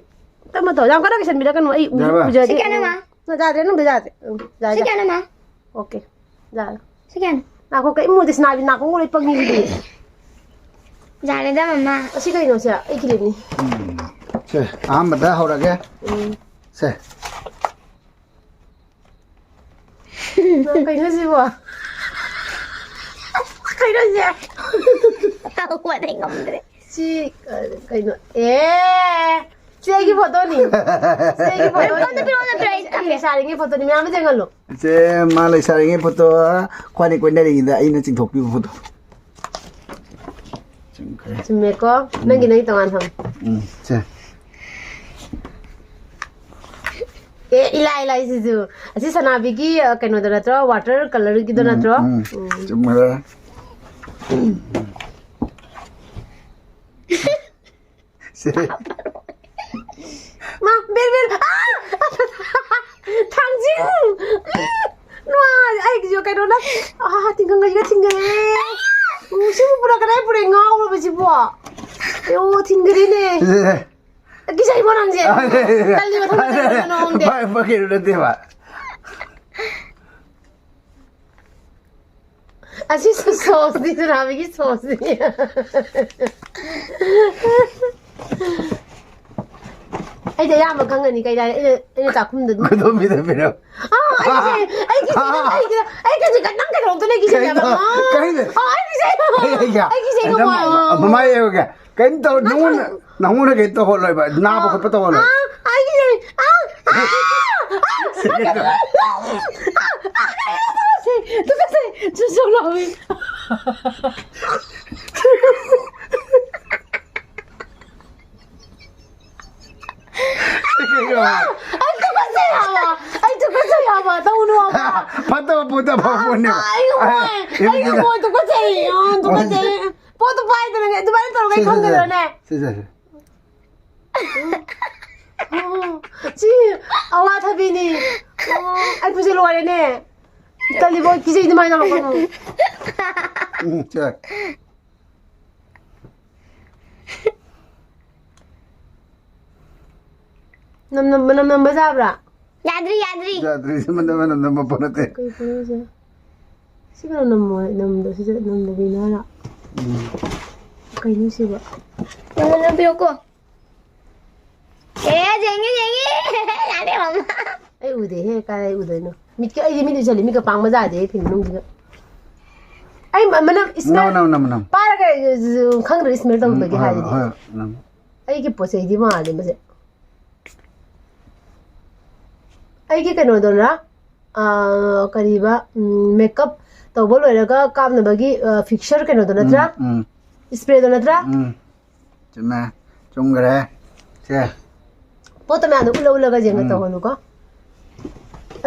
ꯇꯞꯅ ꯇꯧ, ꯌꯥꯝ ꯀꯟꯅ ꯀꯤꯁꯟꯕꯤꯔꯛꯀꯅꯨ, ꯑꯩ ꯌꯥꯔꯕ? ꯎꯖꯗꯦ꯫ ꯁꯤ ꯀꯌꯥꯅꯣ, ꯃꯥ? ꯅꯪ ꯌꯥꯗ꯭ꯔꯦ, ꯅꯪꯗꯣ ꯌꯥꯗ꯭ꯔꯦ꯫ ꯎꯝ, ꯌꯥꯔꯦ, ꯁꯤ ꯌꯥꯔꯦ꯫ ꯀꯌꯥꯅꯣ, ꯃꯥ? ꯑꯣꯀꯦ, ꯌꯥꯔꯦ꯫ ꯁꯤ ꯀꯌꯥꯅꯣ? ꯉꯥꯏꯈꯣ, ꯀꯩꯝ ꯎꯗꯦ, ꯁꯅꯥꯕꯤ, ꯅꯥꯀꯣꯡ ꯂꯣꯏ ꯄꯪꯉꯤ ꯁꯤꯗꯤ꯫ ꯌꯥꯔꯦꯗ, ꯃꯃꯥ꯫ ꯑꯁꯤ ꯀꯩꯅꯣꯁꯦ? ꯑꯩ ꯀꯤꯂꯤꯞꯅꯤ꯫ ꯎꯝ꯫ ꯁꯦ, ꯑꯍꯥꯟꯕꯗ ꯍꯧꯔꯒꯦ꯫ ꯎꯝ꯫ ꯁꯦ꯫ ꯀꯩꯅꯣ ꯁꯤꯕꯣ? ꯀꯩꯅꯣ ꯁꯤ? ꯍꯧꯒꯠꯂꯦ, ꯉꯝꯗ꯭ꯔꯦ꯫ ꯁꯤ, ꯑ, ꯀꯩꯅꯣ? ꯑꯦ! ꯁꯤ ꯑꯩꯒꯤ ꯐꯣꯇꯣꯅꯤ꯫ ꯁꯤ ꯑꯩꯒꯤ ꯐꯣꯇꯣꯅꯤ꯫ ꯑꯝꯇ ꯄꯤꯔꯛꯑꯣ, ꯑꯝꯇ ꯄꯤꯔꯛꯑꯣ, ꯑꯩ ꯀꯞꯄꯦ꯫ ꯂꯩꯁꯥꯔꯤꯉꯩ ꯐꯣꯇꯣꯅꯤ, ꯃꯌꯥꯝ ꯑꯃ ꯌꯦꯡꯍꯜꯂꯣ꯫ ꯏꯆꯦ, ꯃꯥ ꯂꯩꯁꯥꯔꯤꯉꯩ ꯐꯣꯇꯣ, ꯈ꯭ꯋꯥꯏꯅꯤ ꯀꯣꯏꯅꯔꯤꯉꯩꯗ ꯑꯩꯅ ꯆꯤꯡꯊꯣꯛꯄꯤꯕ ꯐꯣꯇꯣ꯫ ꯆꯨꯝꯈ꯭ꯔꯦ꯫ ꯆꯨꯝꯃꯦꯀꯣ? ꯎꯝ꯫ ꯅꯪꯒꯤ, ꯅꯪꯒꯤ ꯇꯣꯉꯥꯟ ꯊꯝꯃꯨ꯫ ꯎꯝ, ꯁꯦ꯫ ꯑꯦ, ꯏꯂꯥꯏ ꯂꯥꯏꯁꯤꯁꯨ꯫ ꯑꯁꯤ ꯁꯅꯥꯕꯤꯒꯤ, ꯑ, ꯀꯩꯅꯣꯗꯣ ꯅꯠꯇ꯭ꯔꯣ? Water colourꯒꯤꯗꯣ ꯎꯝ, ꯅꯠꯇ꯭ꯔꯣ? ꯎꯝ, ꯎꯝ꯫ ꯆꯨꯝꯈ꯭ꯔꯦ꯫ ꯁꯦ꯫ ꯃꯥ, ꯕꯦꯜ, ꯕꯦꯜ, ꯑꯥ! ꯊꯥꯡꯖꯤꯡ! ꯅꯨꯡꯉꯥꯏ, ꯑꯩꯒꯤꯁꯨ ꯀꯩꯅꯣꯅ, ꯑꯥ, ꯇꯤꯡꯈꯪꯒꯁꯤꯒ ꯊꯤꯡꯒꯔꯦ꯫ ꯎ, ꯁꯤꯕꯨ ꯄꯨꯔꯛꯀꯗꯥꯏ ꯄꯨꯔꯛꯑꯦ, ꯉꯥꯎꯔꯕ ꯁꯤꯕꯣ? ꯑꯌꯣ, ꯊꯤꯟꯒꯔꯦꯅꯦ꯫ ꯁꯦ, ꯁꯦ, ꯁꯦ꯫ ꯀꯤꯖꯩꯕꯣ ꯅꯪꯁꯦ? ꯇꯜꯂꯤꯕ ꯊꯕꯛ ꯇꯧꯔꯤꯕ ꯅꯉꯣꯟꯗ꯫ ꯄꯥꯏ-, ꯄꯥꯏꯈꯠꯂꯨ ꯅꯠꯇꯦꯕ꯫ ꯑꯁꯤ ꯁꯣꯁꯅꯤ, ꯁꯅꯥꯃꯍꯤꯒꯤ ꯁꯣꯁꯅꯤ꯫ ꯑꯩꯗꯤ ꯑꯌꯥꯝꯕ ꯈꯪꯉꯅꯤ ꯀꯩ ꯍꯥꯏꯔꯦ꯫ ꯑꯩꯅ, ꯑꯩꯅ ꯆꯥꯛꯈꯨꯝꯗ ꯑꯗꯨꯝ ꯈꯨꯗꯣꯝꯕꯤꯗ ꯄꯤꯔꯝ꯫ ꯑꯥ, ꯑꯩ ꯀꯤꯖꯩ, ꯑꯩ ꯀꯤꯖꯩ, ꯑꯩ ꯀꯤꯖꯩ, ꯑꯩ ꯀꯤꯖꯩ, ꯅꯪ ꯀꯩꯗꯧꯔꯛꯇꯣꯏꯅꯣ? ꯑꯩ ꯀꯤꯖꯩ ꯍꯥꯏꯕ꯫ ꯀꯩꯅꯣ? ꯑꯥ, ꯀꯩꯅꯣ? ꯑꯩ ꯀꯤꯖꯩ ꯍꯥꯏꯕ꯫ ꯑꯩ, ꯑꯩ, ꯑꯩ ꯀꯤꯖꯩ ꯑꯩ ꯍꯥꯏꯕ꯫ ꯃꯃꯥꯏ ꯌꯦꯡꯉꯨꯒꯦ꯫ ꯀꯩꯝ ꯇꯧ-, ꯅꯉꯣꯟꯗ, ꯅꯉꯣꯟꯗ ꯀꯩꯝ ꯇꯧꯍꯜꯂꯣꯏꯕ, ꯅꯥꯕ ꯈꯣꯠꯄ ꯇꯧꯍꯜꯂꯣꯏ꯫ ꯑꯥ, ꯑꯩ ꯀꯤꯖꯩ꯫ ꯑꯥ, ꯑꯥ, ꯑꯥ, ꯑꯥ, ꯇꯨꯀꯠꯆꯩ, ꯇꯨꯀꯠꯆꯩ, ꯆꯨ ꯆꯨ ꯂꯥꯎꯏ꯫ ꯑꯩ ꯇꯨꯀꯠꯆꯩ ꯍꯥꯏꯕ, ꯑꯩ ꯇꯨꯀꯠꯆꯩ ꯍꯥꯏꯕ, ꯇꯧꯅꯨ ꯍꯥꯏꯕ꯫ ꯐꯠꯇꯕ ꯄꯣꯠꯇ ꯑꯐꯕ ꯄꯣꯠꯅꯦꯕ꯫ ꯑꯩ ꯍꯣꯏ, ꯑꯩ ꯍꯣꯏ, ꯇꯨꯀꯠꯆꯩ, ꯑꯥ, ꯇꯨꯀꯠꯆꯩ꯫ ꯄꯣꯠꯇꯣ ꯄꯥꯏꯗꯅ ꯑꯗꯨꯃꯥꯏꯅ ꯇꯧꯔꯒ ꯑꯩ ꯁꯦ, ꯁꯦ, ꯁꯦ꯫ ꯈꯪꯒꯗ꯭ꯔꯣꯅꯦ? ꯁꯦ, ꯁꯦ, ꯁꯦ꯫ ꯁꯤ ꯑꯋꯥꯊꯕꯤꯅꯤ꯫ ꯑꯣ, ꯑꯩ ꯄꯨꯟꯁꯤ ꯂꯣꯏꯔꯦꯅꯦ꯫ ꯇꯜꯂꯤꯕꯣ, ꯀꯤꯖꯩ ꯑꯗꯨꯃꯥꯏꯅ ꯇꯧꯔꯛꯀꯅꯨ꯫ ꯎꯝ, ꯁꯦ꯫ ꯅꯝ-, ꯅꯝ-, ꯃꯅꯝ ꯅꯝꯕ ꯌꯥꯕ꯭ꯔꯥ? ꯌꯥꯗ꯭ꯔꯤ, ꯌꯥꯗ꯭ꯔꯤ꯫ ꯌꯥꯗ꯭ꯔꯤ, ꯁꯤ ꯃꯅꯝ, ꯃꯅꯝ ꯅꯝꯕ ꯄꯣꯠ ꯅꯠꯇꯦ꯫ ꯀꯩ ꯄꯣꯠꯅꯣ ꯁꯤꯁꯦ? ꯁꯤ ꯀꯩꯅꯣ ꯅꯝꯃꯣ, ꯅꯝꯗꯣ, ꯁꯤꯁꯦ ꯅꯝꯗꯕꯤꯅꯦ ꯍꯥꯏꯔꯣ? ꯎꯝ꯫ ꯀꯩꯅꯣ ꯁꯤꯕꯣ? ꯅꯝꯃꯣ, ꯅꯝꯕꯤꯌꯨꯀꯣ꯫ ꯑꯦ, ꯌꯦꯡꯉꯦ, ꯌꯦꯡꯉꯦ꯫ ꯌꯥꯔꯦ, ꯃꯃꯥ꯫ ꯑꯩ ꯎꯗꯦꯍꯦ, ꯀꯥꯏ ꯎꯗꯣꯏꯅꯣ? ꯃꯤꯠꯀ, ꯑꯩꯗꯤ ꯃꯤꯠ ꯎꯏꯁꯜꯂꯤ, ꯃꯤꯠꯀ ꯄꯥꯡꯕ ꯌꯥꯗꯦ ꯐꯤ ꯃꯅꯨꯡꯁꯤꯗ꯫ ꯑꯩ ꯃ-, ꯃꯅꯝ smell ꯅꯝꯃꯣ, ꯅꯝꯃꯣ, ꯅꯝꯃꯣ, ꯅꯝꯃꯣ꯫ ꯄꯥꯏꯔꯒ, ꯈꯪꯗ꯭ꯔꯦ smell ꯇꯧꯗꯒꯦ ꯎꯝ, ꯍꯣꯏ, ꯍꯥꯏꯗꯨꯗꯤ꯫ ꯍꯣꯏ, ꯅꯝꯃꯣ꯫ ꯑꯩꯒꯤ ꯄꯣꯠ ꯆꯩꯗꯤ ꯃꯥꯜꯂꯦ ꯃꯁꯦ꯫ ꯑꯩꯒꯤ ꯀꯩꯅꯣꯗꯨꯔꯥ? ꯑꯥ, ꯀꯔꯤꯕ? ꯎꯝ, makeup ꯇꯧꯕ ꯂꯣꯏꯔꯒ ꯀꯥꯞꯅꯕꯒꯤ, ꯑꯥ, fixture ꯀꯩꯅꯣꯗꯣ ꯅꯠꯇ꯭ꯔꯥ? ꯎꯝ, ꯎꯝ꯫ Sprayꯗꯣ ꯅꯠꯇ꯭ꯔꯥ? ꯎꯝ꯫ ꯆꯨꯝꯃꯦ꯫ ꯆꯨꯝꯈ꯭ꯔꯦ꯫ ꯁꯦ꯫ ꯄꯣꯠꯇꯣ ꯃꯌꯥꯝꯗꯣ ꯎꯠꯂ ꯎꯠꯂꯒ ꯌꯦꯡꯉ ꯎꯝ꯫ ꯇꯧꯍꯜꯂꯨꯀꯣ꯫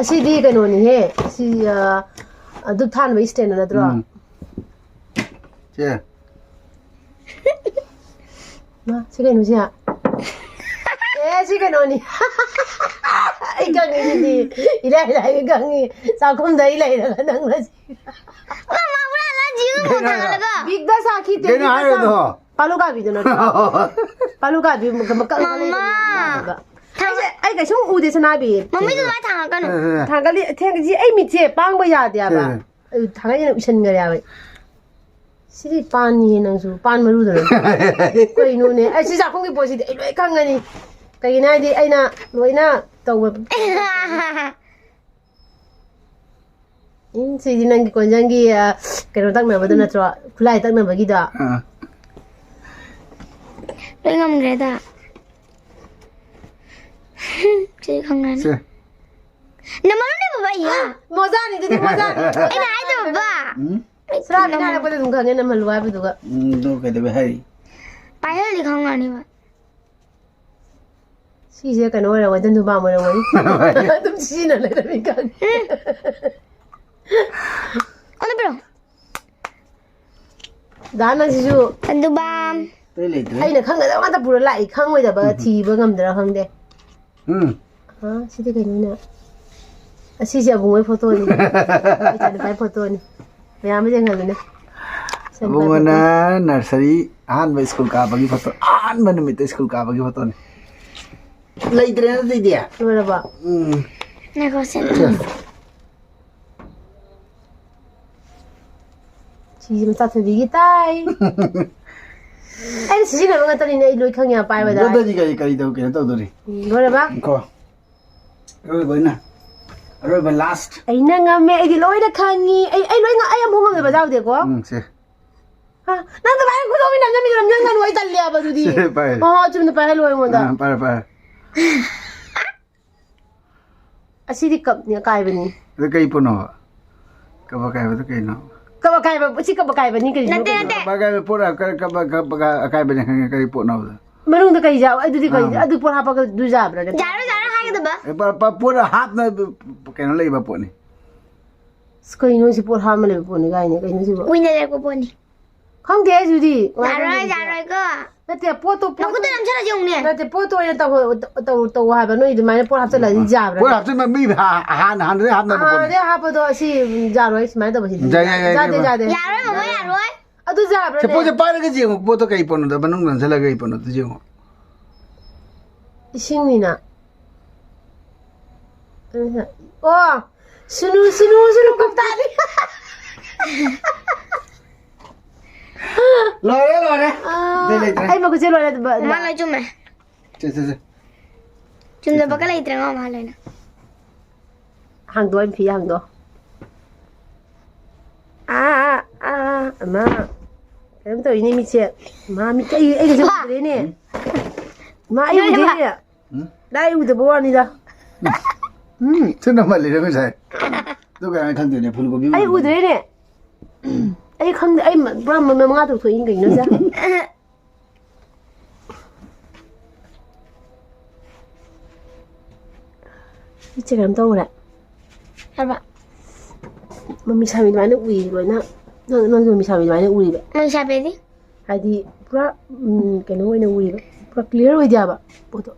ꯑꯁꯤꯗꯤ ꯀꯩꯅꯣꯅꯤꯍꯦ꯫ ꯑꯁꯤ, ꯑꯥ, ꯙꯨꯞ ꯊꯥꯅꯕꯒꯤ standꯗꯣ ꯅꯠꯇ꯭ꯔꯣ? ꯎꯝ꯫ ꯁꯦ꯫ ꯃꯥ, ꯁꯤ ꯀꯩꯅꯣ ꯁꯤ? ꯑꯦ, ꯁꯤ ꯀꯩꯅꯣꯅꯤ꯫ ꯑꯩ ꯈꯪꯉꯤ ꯁꯤꯗꯤ꯫ ꯏꯔꯥꯏ ꯂꯥꯏ ꯈꯪꯉꯤ꯫ ꯆꯥꯛꯈꯨꯝꯗ ꯑꯩ ꯂꯩꯔꯒ ꯅꯪꯅ ꯁꯤ꯫ ꯃꯃꯥ, ꯍꯨꯔꯥꯜꯂ ꯖꯤꯕ ꯀꯩꯅꯣ? ꯊꯥꯡꯒꯠꯂꯒ꯫ ꯕꯤꯛꯗ ꯁꯥꯈꯤ ꯀꯩꯅꯣ ꯇꯦꯕꯤꯛꯗ ꯍꯥꯏꯔꯤꯗꯣ? ꯁꯥ-, ꯄꯥꯂꯨ ꯀꯥꯕꯤꯗꯣ ꯅꯠꯇ꯭ꯔꯣ? ꯄꯥꯂꯨ ꯀꯥꯕꯤ ꯃꯀꯛ ꯃꯀꯛ ꯃꯃꯥ꯫ ꯂꯩꯕꯗꯣ꯫ ꯑꯩꯁꯦ, ꯑꯩ ꯀꯩꯁꯨꯝ ꯎꯗꯦ ꯁꯅꯥꯕꯤ꯫ ꯃꯃꯤꯗꯣ ꯑꯗꯨꯃꯥꯏꯅ ꯊꯥꯡꯒꯠꯀꯅꯨ꯫ ꯊꯥꯡꯒꯠꯂꯤ, ꯊꯦꯡ-, ꯁꯤ ꯑꯩ ꯃꯤꯠꯁꯦ ꯄꯥꯡꯕ ꯌꯥꯗꯦ ꯍꯥꯏꯕ꯫ ꯁꯦ꯫ ꯑꯩ ꯊꯥꯡꯒꯠꯂꯤꯅ ꯎꯏꯁꯟꯈꯔꯦ ꯍꯥꯏꯕ꯫ ꯁꯤꯗꯤ ꯄꯥꯟꯅꯤꯌꯦ ꯅꯪꯁꯨ, ꯄꯥꯟ ꯃꯔꯨꯗꯨꯅ꯫ ꯀꯩꯅꯣꯅꯦ? ꯑꯩ ꯁꯤ ꯆꯥꯛꯈꯨꯝꯒꯤ ꯄꯣꯠꯁꯤꯗꯤ ꯑꯩ ꯂꯣꯏ ꯈꯪꯉꯅꯤ꯫ ꯀꯩꯒꯤꯅꯣ ꯍꯥꯏꯗꯤ ꯑꯩꯅ ꯂꯣꯏꯅ ꯇꯧꯕ꯫ ꯎꯝ, ꯁꯤꯗꯤ ꯅꯪꯒꯤ ꯀꯣꯟꯖꯪꯒꯤ, ꯑ, ꯀꯩꯅꯣ ꯇꯛꯅꯕꯗꯣ ꯅꯠꯇ꯭ꯔꯣ? ꯈꯨꯠꯂꯥꯏ ꯇꯛꯅꯕꯒꯤꯗꯣ? ꯑꯥ꯫ ꯂꯣꯏ ꯉꯝꯈ꯭ꯔꯦꯗ꯫ ꯁꯤ ꯈꯪꯉꯅꯤ꯫ ꯁꯦ꯫ ꯅꯃꯥꯟꯅꯕꯅꯦ ꯕꯕꯥ, ꯏꯌꯥ꯫ ꯃꯣꯖꯥꯅꯤ, ꯑꯗꯨꯗꯤ ꯃꯣꯖꯥꯅꯤ꯫ ꯑꯩꯅ ꯍꯥꯏꯗꯣ ꯕꯕꯥ꯫ ꯎꯝ? ꯁꯔꯥꯕꯤꯅ ꯍꯥꯏꯔꯛꯄꯗ ꯑꯗꯨꯝ ꯈꯪꯉꯦ, ꯅꯝꯍꯜꯂꯨ ꯍꯥꯏꯕꯗꯨꯒ꯫ ꯎꯝ, ꯑꯗꯨ ꯀꯩꯗꯧꯕꯩ ꯍꯥꯏꯔꯤ? ꯄꯥꯏꯍꯜꯂꯗꯤ ꯈꯪꯉꯅꯤꯕ꯫ ꯁꯤꯁꯦ ꯀꯩꯅꯣ ꯑꯣꯏꯔꯝꯒꯅꯤ, ꯗꯟꯗꯨꯕꯥꯝ ꯑꯣꯏꯔꯝꯒꯅꯤ꯫ ꯑꯗꯨꯝ ꯁꯤꯖꯤꯟꯅ ꯂꯩꯔꯝꯃꯤ ꯈꯪꯉꯦ꯫ ꯑꯣꯟꯅ ꯄꯤꯔꯣ꯫ ꯗꯥ ꯅꯪꯁꯤꯁꯨ ꯗꯟꯗꯨꯕꯥꯝ꯫ ꯑꯇꯩ ꯂꯩꯇ꯭ꯔꯦ꯫ ꯑꯩꯅ ꯈꯪꯒꯗꯕ ꯉꯥꯛꯇ ꯄꯨꯔ ꯂꯥꯛꯏ, ꯈꯪꯉꯣꯏꯗꯕ ꯊꯤꯕ ꯉꯝꯗ꯭ꯔꯥ ꯈꯪꯗꯦ꯫ ꯎꯝ꯫ ꯑ, ꯁꯤꯗꯤ ꯀꯩꯅꯣꯅꯦ? ꯑꯁꯤꯁꯦ ꯑꯕꯨꯡꯉꯣꯏ ꯐꯣꯇꯣꯅꯤ꯫ ꯏꯆꯥꯅꯨꯄꯥꯒꯤ ꯐꯣꯇꯣꯅꯤ꯫ ꯃꯌꯥꯝ ꯑꯃ ꯌꯦꯡꯍꯜꯂꯨꯅꯦ꯫ ꯏꯆꯥꯅꯨꯄꯥꯒꯤ ꯑꯕꯨꯡꯉꯣꯅ ꯐꯣꯇꯣ꯫ ꯅꯔꯁꯔꯤ ꯑꯍꯥꯟꯕ ꯁ꯭ꯀꯨꯜ ꯀꯥꯕꯒꯤ ꯐꯣꯇꯣ, ꯑꯍꯥꯟꯕ ꯅꯨꯃꯤꯠꯇ ꯁ꯭ꯀꯨꯜ ꯀꯥꯕꯒꯤ ꯐꯣꯇꯣꯅꯤ꯫ ꯂꯩꯇ꯭ꯔꯦꯅ ꯑꯗꯨꯏꯗꯤ? ꯂꯣꯏꯔꯕꯣ? ꯎꯝ꯫ ꯉꯥꯏꯈꯣ, ꯁꯦ꯫ ꯁꯤꯁꯦ ꯃꯆꯥ ꯊꯣꯏꯕꯤꯒꯤ ꯇꯥꯏ꯫ ꯑꯩꯅ ꯁꯤꯖꯤꯟꯅꯕ ꯉꯥꯛꯇꯅꯤꯅꯦ, ꯑꯩ ꯂꯣꯏ ꯈꯪꯉꯦ ꯄꯥꯏꯕꯗ꯫ ꯑꯗꯨꯗꯤ ꯀꯔꯤ, ꯀꯔꯤ ꯇꯧ-, ꯀꯩꯅꯣ ꯇꯧꯗꯣꯔꯤ? ꯎꯝ, ꯂꯣꯏꯔꯕ? ꯀꯣ꯫ ꯑꯔꯣꯏꯕ ꯑꯣꯏꯅ꯫ ꯑꯔꯣꯏꯕ last꯫ ꯑꯩꯅ ꯉꯝꯃꯦ, ꯑꯩꯗꯤ ꯂꯣꯏꯅ ꯈꯪꯉꯤ꯫ ꯑꯩ, ꯑꯩ ꯂꯣꯏ ꯉ-, ꯑꯩ ꯑꯃꯨꯛ ꯉꯝꯗꯕ ꯌꯥꯎꯗꯦꯀꯣ꯫ ꯎꯝ, ꯁꯦ꯫ ꯍꯥ? ꯅꯪ ꯑꯗꯨꯃꯥꯏꯅ ꯈꯨꯗꯣꯝꯕꯤ ꯅꯝꯖꯟꯕꯤ ꯅꯝꯖꯟꯒꯅꯨ, ꯑꯩ ꯇꯜꯂꯦ ꯍꯥꯏꯕ ꯑꯗꯨꯗꯤ꯫ ꯁꯦ, ꯄꯥꯏ꯫ ꯑꯣ, ꯆꯨꯝꯅ ꯄꯥꯏꯍꯜꯂꯣ ꯑꯩꯉꯣꯟꯗ꯫ ꯑꯥ, ꯄꯥꯏꯔꯦ, ꯄꯥꯏꯔꯦ꯫ ꯑꯁꯤꯗꯤ ꯀꯞꯅꯤ, ꯑꯀꯥꯏꯕꯅꯤ꯫ ꯑꯗꯨ ꯀꯩ ꯄꯣꯠꯅꯣ? ꯀꯞ ꯑꯀꯥꯏꯕꯗꯨ ꯀꯩꯅꯣ? ꯀꯞ ꯑꯀꯥꯏꯕ, ꯁꯤ ꯀꯞ ꯑꯀꯥꯏꯕꯅꯤ ꯀꯔꯤꯅꯣ? ꯅꯠꯇꯦ, ꯅꯠꯇꯦ꯫ ꯀꯞ ꯑꯀꯥꯏꯕ ꯄꯣꯠ, ꯀꯞ, ꯀꯞ, ꯀꯞ ꯑꯀꯥꯏꯕꯅꯤ ꯈꯪꯉꯦ, ꯀꯔꯤ ꯄꯣꯠꯅꯣꯕ? ꯃꯅꯨꯡꯗ ꯀꯔꯤ ꯌꯥꯎ-, ꯑꯗꯨꯗꯤ ꯀꯔꯤ, ꯑꯥ꯫ ꯑꯗꯨ ꯄꯣꯠ ꯍꯥꯞꯄꯒ ꯑꯗꯨ ꯌꯥꯕ꯭ꯔꯥꯅꯦ? ꯌꯥꯔꯣꯏ, ꯌꯥꯔꯣꯏ ꯍꯥꯏꯒꯗꯕ꯫ ꯑꯦ, ꯄ-, ꯄ-, ꯄꯣꯠ ꯍꯥꯞꯅ ꯀꯩꯅꯣ ꯂꯩꯕ ꯄꯣꯠꯅꯤ꯫ ꯑꯁ, ꯀꯩꯅꯣ ꯁꯤ ꯄꯣꯠ ꯍꯥꯞꯅ ꯂꯩꯕ ꯄꯣꯠꯅꯤ ꯀꯥꯏꯅ, ꯀꯩꯅꯣ ꯁꯤꯕꯣ? ꯀꯨꯏꯅ ꯂꯩꯔꯛꯄ ꯄꯣꯠꯅꯤ꯫ ꯈꯪꯗꯦ ꯑꯩꯁꯨꯗꯤ꯫ ꯌꯥꯔꯣꯏ, ꯌꯥꯔꯣꯏꯀꯣ꯫ ꯅꯠꯇꯦ, ꯄꯣꯠꯇꯣ, ꯄꯣꯠꯇꯣ ꯅꯈꯨꯠꯇ ꯅꯝꯁꯤꯜꯂ ꯌꯦꯡꯉꯨꯅꯦ꯫ ꯅꯠꯇꯦ, ꯄꯣꯠꯇꯣ ꯑꯣꯏꯅ ꯇꯧ, ꯇꯧ, ꯇꯧ ꯍꯥꯏꯕ꯫ ꯅꯣꯏ ꯑꯗꯨꯃꯥꯏꯅ ꯄꯣꯠ ꯍꯥꯞꯆꯜꯂꯗꯤ ꯌꯥꯕ꯭ꯔꯥ? ꯄꯣꯠ ꯍꯥꯞꯆꯤꯟꯕ ꯃꯤ ꯍꯥ-, ꯍꯥꯟꯅ, ꯍꯥꯟꯅꯗꯩ ꯍꯥꯞꯅꯕ ꯄꯣꯠꯅꯤ꯫ ꯍꯥꯟꯅꯗꯩ ꯍꯥꯞꯄꯗꯣ ꯑꯁꯤ ꯌꯥꯔꯣꯏ, ꯁꯨꯃꯥꯏꯅ ꯇꯧꯕꯁꯤꯗꯤ꯫ ꯌꯥꯏ, ꯌꯥꯏ, ꯌꯥꯏ, ꯌꯥꯗꯦ, ꯌꯥꯏ, ꯌꯥꯗꯦ꯫ ꯌꯥꯔꯣꯏ, ꯃꯃꯥ, ꯌꯥꯔꯣꯏ꯫ ꯑꯗꯨ ꯌꯥꯕ꯭ꯔꯥꯅꯦ? ꯁꯦ, ꯄꯣꯠꯁꯦ ꯄꯥꯏꯔꯒ ꯌꯦꯡꯉꯨ, ꯄꯣꯠꯇꯣ ꯀꯩ ꯄꯣꯠꯅꯣꯗ, ꯃꯅꯨꯡꯗ ꯅꯝꯁꯤꯜꯂꯒ ꯀꯩ ꯄꯣꯠꯅꯣꯗꯣ ꯌꯦꯡꯉꯨ꯫ ꯏꯁꯤꯡꯅꯤꯅ꯫ ꯑꯣ, ꯁꯨꯅꯨ, ꯁꯨꯅꯨ, ꯁꯨꯅꯨ ꯀꯧꯇꯥꯅꯤ꯫ ꯂꯣꯏꯔꯦ, ꯂꯣꯏꯔꯦ꯫ ꯑꯥ, ꯑꯇꯩ ꯂꯩꯇ꯭ꯔꯦ꯫ ꯑꯩ ꯃꯈꯨꯠꯁꯦ ꯂꯣꯏꯔꯦ, ꯕ-, ꯃꯥ ꯂꯣꯏ ꯆꯨꯝꯃꯦ꯫ ꯁꯦ, ꯁꯦ, ꯁꯦ꯫ ꯆꯨꯝꯗꯕꯒ ꯂꯩꯇ꯭ꯔꯦ ꯃꯃꯥ ꯂꯣꯏꯅ꯫ ꯍꯥꯡꯗꯣꯛꯑꯣ, ꯑꯩ ꯐꯤ ꯍꯥꯡꯗꯣꯛꯑꯣ꯫ ꯑꯥ, ꯑꯥ, ꯑꯥ, ꯑꯃ, ꯀꯩꯅꯣꯝ ꯇꯧꯔꯤꯅꯦ ꯃꯤꯠꯁꯦ꯫ ꯃꯥ ꯃꯤꯠ, ꯑꯩ, ꯑꯩꯒꯁꯦ ꯎꯗ꯭ꯔꯦꯅꯦ꯫ ꯃꯥ ꯑꯩ ꯎꯗ꯭ꯔꯦꯅꯦ꯫ ꯎꯝ? ꯂꯥꯏ ꯎꯗꯕ ꯋꯥꯅꯤꯗ꯫ ꯎꯝ꯫ ꯊꯨꯅ ꯃꯥꯜꯂꯤꯔꯣ ꯉꯁꯥꯏ? ꯑꯗꯨ ꯀꯃꯥꯏꯅ ꯈꯪꯗꯣꯏꯅꯣ? ꯐꯨꯜ ꯀꯣꯕꯤ ꯑꯩ ꯎꯗ꯭ꯔꯦꯅꯦ꯫ ꯑꯩ ꯈꯪꯗꯦ, ꯑꯩ ꯃ-, ꯄꯨꯔꯥ ꯃ-, ꯃ-, ꯃꯉꯥ ꯇꯔꯨꯛ ꯊꯣꯛꯏꯅꯤ ꯀꯩꯅꯣꯁꯦ꯫ ꯏꯆꯦ ꯀꯩꯅꯣꯝ ꯇꯧꯔꯦ꯫ ꯍꯥꯏꯕ? ꯃꯃꯤ ꯁꯥꯃꯤ ꯑꯗꯨꯃꯥꯏꯅ ꯎꯏ ꯂꯣꯏꯅ꯫ ꯅꯪ, ꯅꯪꯁꯨ ꯃꯃꯤ ꯁꯥꯃꯤ ꯑꯗꯨꯃꯥꯏꯅ ꯎꯔꯤꯕ? ꯃꯃꯤ ꯁꯥꯃꯤꯗꯤ? ꯍꯥꯏꯗꯤ ꯄꯨꯔꯥ, ꯎꯝ, ꯀꯩꯅꯣ ꯑꯣꯏꯅ ꯎꯔꯤꯕ꯫ ꯄꯨꯔꯥ clear ꯑꯣꯏꯗꯦ ꯍꯥꯏꯕ ꯄꯣꯠꯇꯣ꯫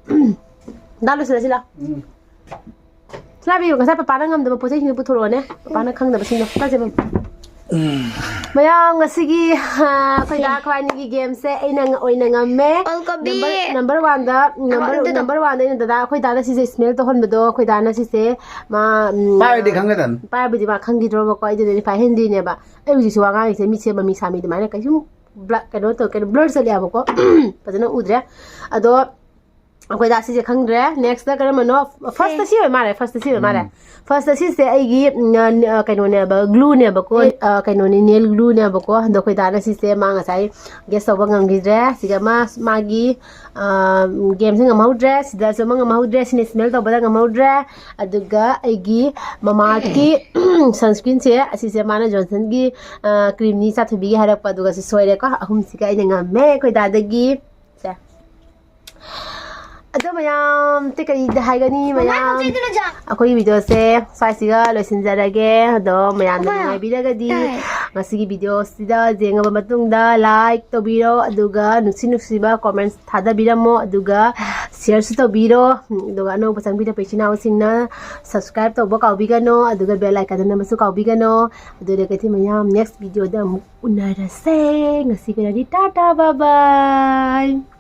ꯗꯥ ꯂꯣꯏꯁꯤꯜꯂꯁꯤ ꯂꯥꯎ꯫ ꯎꯝ꯫ ꯁꯅꯥꯕꯤ, ꯉꯁꯥꯏ ꯄꯄꯥꯅ ꯉꯝꯗꯕ ꯄꯣꯠ ꯆꯩꯁꯤꯡꯗꯣ ꯄꯨꯊꯣꯔꯛꯑꯣꯅꯦ꯫ ꯄꯄꯥꯅ ꯈꯪꯗꯕꯁꯤꯡꯗꯣ꯫ ꯆꯠꯁꯦ, ꯃꯝ꯫ ꯎꯝ꯫ ꯃꯌꯥꯝ, ꯉꯁꯤꯒꯤ, ꯑ, ꯑꯩꯈꯣꯏ ꯗꯥ ꯑꯩꯈꯣꯏ ꯑꯅꯤꯒꯤ gameꯁꯦ ꯑꯩꯅ ꯉ-, ꯑꯣꯏꯅ ꯉꯝꯃꯦ꯫ ꯑꯣꯜ ꯀꯣꯕꯤ꯫ Number, number oneꯗ, number, ꯑꯃ ꯑꯗꯨꯗ number oneꯗ ꯑꯩꯅ ꯗꯗꯥ, ꯑꯩꯈꯣꯏ ꯗꯥꯗ ꯁꯤꯁꯦ smell ꯇꯧꯍꯟꯕꯗꯣ, ꯑꯩꯈꯣꯏ ꯗꯥꯅ ꯁꯤꯁꯦ, ꯃꯥ, ꯎꯝ, ꯄꯥꯏꯔꯗꯤ ꯈꯪꯒꯗꯕꯅꯤ꯫ ꯄꯥꯏꯕꯗꯤ ꯃꯥ ꯈꯪꯈꯤꯗ꯭ꯔꯣꯕꯀꯣ, ꯑꯩꯗꯨꯗꯗꯤ ꯄꯥꯏꯍꯟꯗ꯭ꯔꯤꯅꯦꯕ꯫ ꯑꯩ ꯍꯧꯖꯤꯛꯁꯨ ꯋꯥ ꯉꯥꯡꯉꯤꯁꯦ, ꯃꯤꯠꯁꯦ ꯃꯃꯤ ꯁꯥꯃꯤ ꯑꯗꯨꯃꯥꯏꯅ ꯀꯩꯁꯨꯝ ꯕ꯭ꯂ-, ꯀꯩꯅꯣ ꯇꯧ-, ꯀꯩꯅꯣ blur ꯆꯠꯂꯦꯕꯀꯣ꯫ ꯐꯖꯅ ꯎꯗ꯭ꯔꯦ꯫ ꯑꯗꯣ ꯑꯩꯈꯣꯏ ꯗꯥ ꯁꯤꯁꯦ ꯈꯪꯗ꯭ꯔꯦ꯫ Nextꯇ ꯀꯔꯝꯕꯅꯣ? Firstꯇ ꯁꯤ ꯑꯣꯏ ꯃꯥꯜꯂꯦ, firstꯇ ꯁꯤ ꯑꯣꯏ ꯃꯥꯜꯂꯦ꯫ ꯎꯝ꯫ Firstꯇ ꯁꯤꯁꯦ ꯑꯩꯒꯤ, ꯎꯝ, ꯑ, ꯀꯩꯅꯣꯅꯦꯕ, glueꯅꯦꯕꯀꯣ, ꯑ, ꯀꯩꯅꯣꯅꯦ, nail glueꯅꯦꯕꯀꯣ꯫ ꯑꯗꯣ ꯑꯩꯈꯣꯏ ꯗꯥꯅ ꯁꯤꯁꯦ ꯃꯥ ꯉꯁꯥꯏ guess ꯇꯧꯕ ꯉꯝꯈꯤꯗ꯭ꯔꯦ꯫ ꯁꯤꯒ ꯃꯥ, ꯃꯥꯒꯤ, ꯑ, gameꯁꯦ ꯉꯝꯍꯧꯗ꯭ꯔꯦ, ꯁꯤꯗꯁꯨ ꯑꯃ ꯉꯝꯍꯧꯗ꯭ꯔꯦ, ꯁꯤꯅ smell ꯇꯧꯕꯗ ꯉꯝꯍꯧꯗ꯭ꯔꯦ꯫ ꯑꯗꯨꯒ ꯑꯩꯒꯤ Mamaearthꯀꯤ sunscreenꯁꯦ, ꯑꯁꯤꯁꯦ ꯃꯥꯅ Johnsonꯒꯤ, ꯑ, creamꯅꯤ ꯆꯥꯊꯨꯕꯤꯒꯤ ꯍꯥꯏꯔꯛꯄ, ꯑꯗꯨꯒ ꯁꯤ ꯁꯣꯏꯔꯦꯀꯣ꯫ ꯑꯍꯨꯝꯁꯤꯒ ꯑꯩꯅ ꯉꯝꯃꯦ ꯑꯩꯈꯣꯏ ꯗꯥꯗꯒꯤ꯫ ꯁꯦ꯫ ꯑꯗꯣ ꯃꯌꯥꯝ, ꯇꯤ ꯀꯔꯤꯗ ꯍꯥꯏꯒꯅꯤ, ꯃꯃꯥ, ꯃꯌꯥꯝ? ꯄꯣꯠ ꯆꯩꯗꯨꯅ ꯖꯥ-, ꯑꯩꯈꯣꯏꯒꯤ videoꯁꯦ ꯁ꯭ꯋꯥꯏꯁꯤꯒ ꯂꯣꯏꯁꯤꯟꯖꯔꯒꯦ꯫ ꯑꯗꯣ ꯃꯌꯥꯝꯅ ꯃꯃꯥ, ꯅꯨꯡꯉꯥꯏꯕꯤꯔꯒꯗꯤ ꯇꯥꯏ꯫ ꯉꯁꯤꯒꯤ videoꯁꯤꯗ ꯌꯦꯡꯉꯕ ꯃꯇꯨꯡꯗ like ꯇꯧꯕꯤꯔꯣ, ꯑꯗꯨꯒ ꯅꯨꯡꯁꯤ ꯅꯨꯡꯁꯤꯕ comments ꯊꯥꯗꯕꯤꯔꯝꯃꯣ, ꯑꯗꯨꯒ shareꯁꯨ ꯇꯧꯕꯤꯔꯣ, ꯑꯗꯨꯒ ꯑꯅꯧꯕ ꯆꯪꯕꯤꯔꯛꯄ ꯏꯆꯤꯟ ꯏꯅꯥꯎꯁꯤꯡꯅ subscribe ꯇꯧꯕ ꯀꯥꯎꯕꯤꯒꯅꯣ, ꯑꯗꯨꯒ bell icon ꯅꯝꯕꯁꯨ ꯀꯥꯎꯕꯤꯒꯅꯣ꯫ ꯑꯗꯨ ꯑꯣꯏꯔꯒꯗꯤ ꯃꯌꯥꯝ next videoꯗ ꯑꯃꯨꯛ ꯎꯅꯔꯁꯦ꯫ ꯉꯁꯤꯒꯤ ꯑꯣꯏꯅꯗꯤ ꯇꯥꯇꯥ, bye bye꯫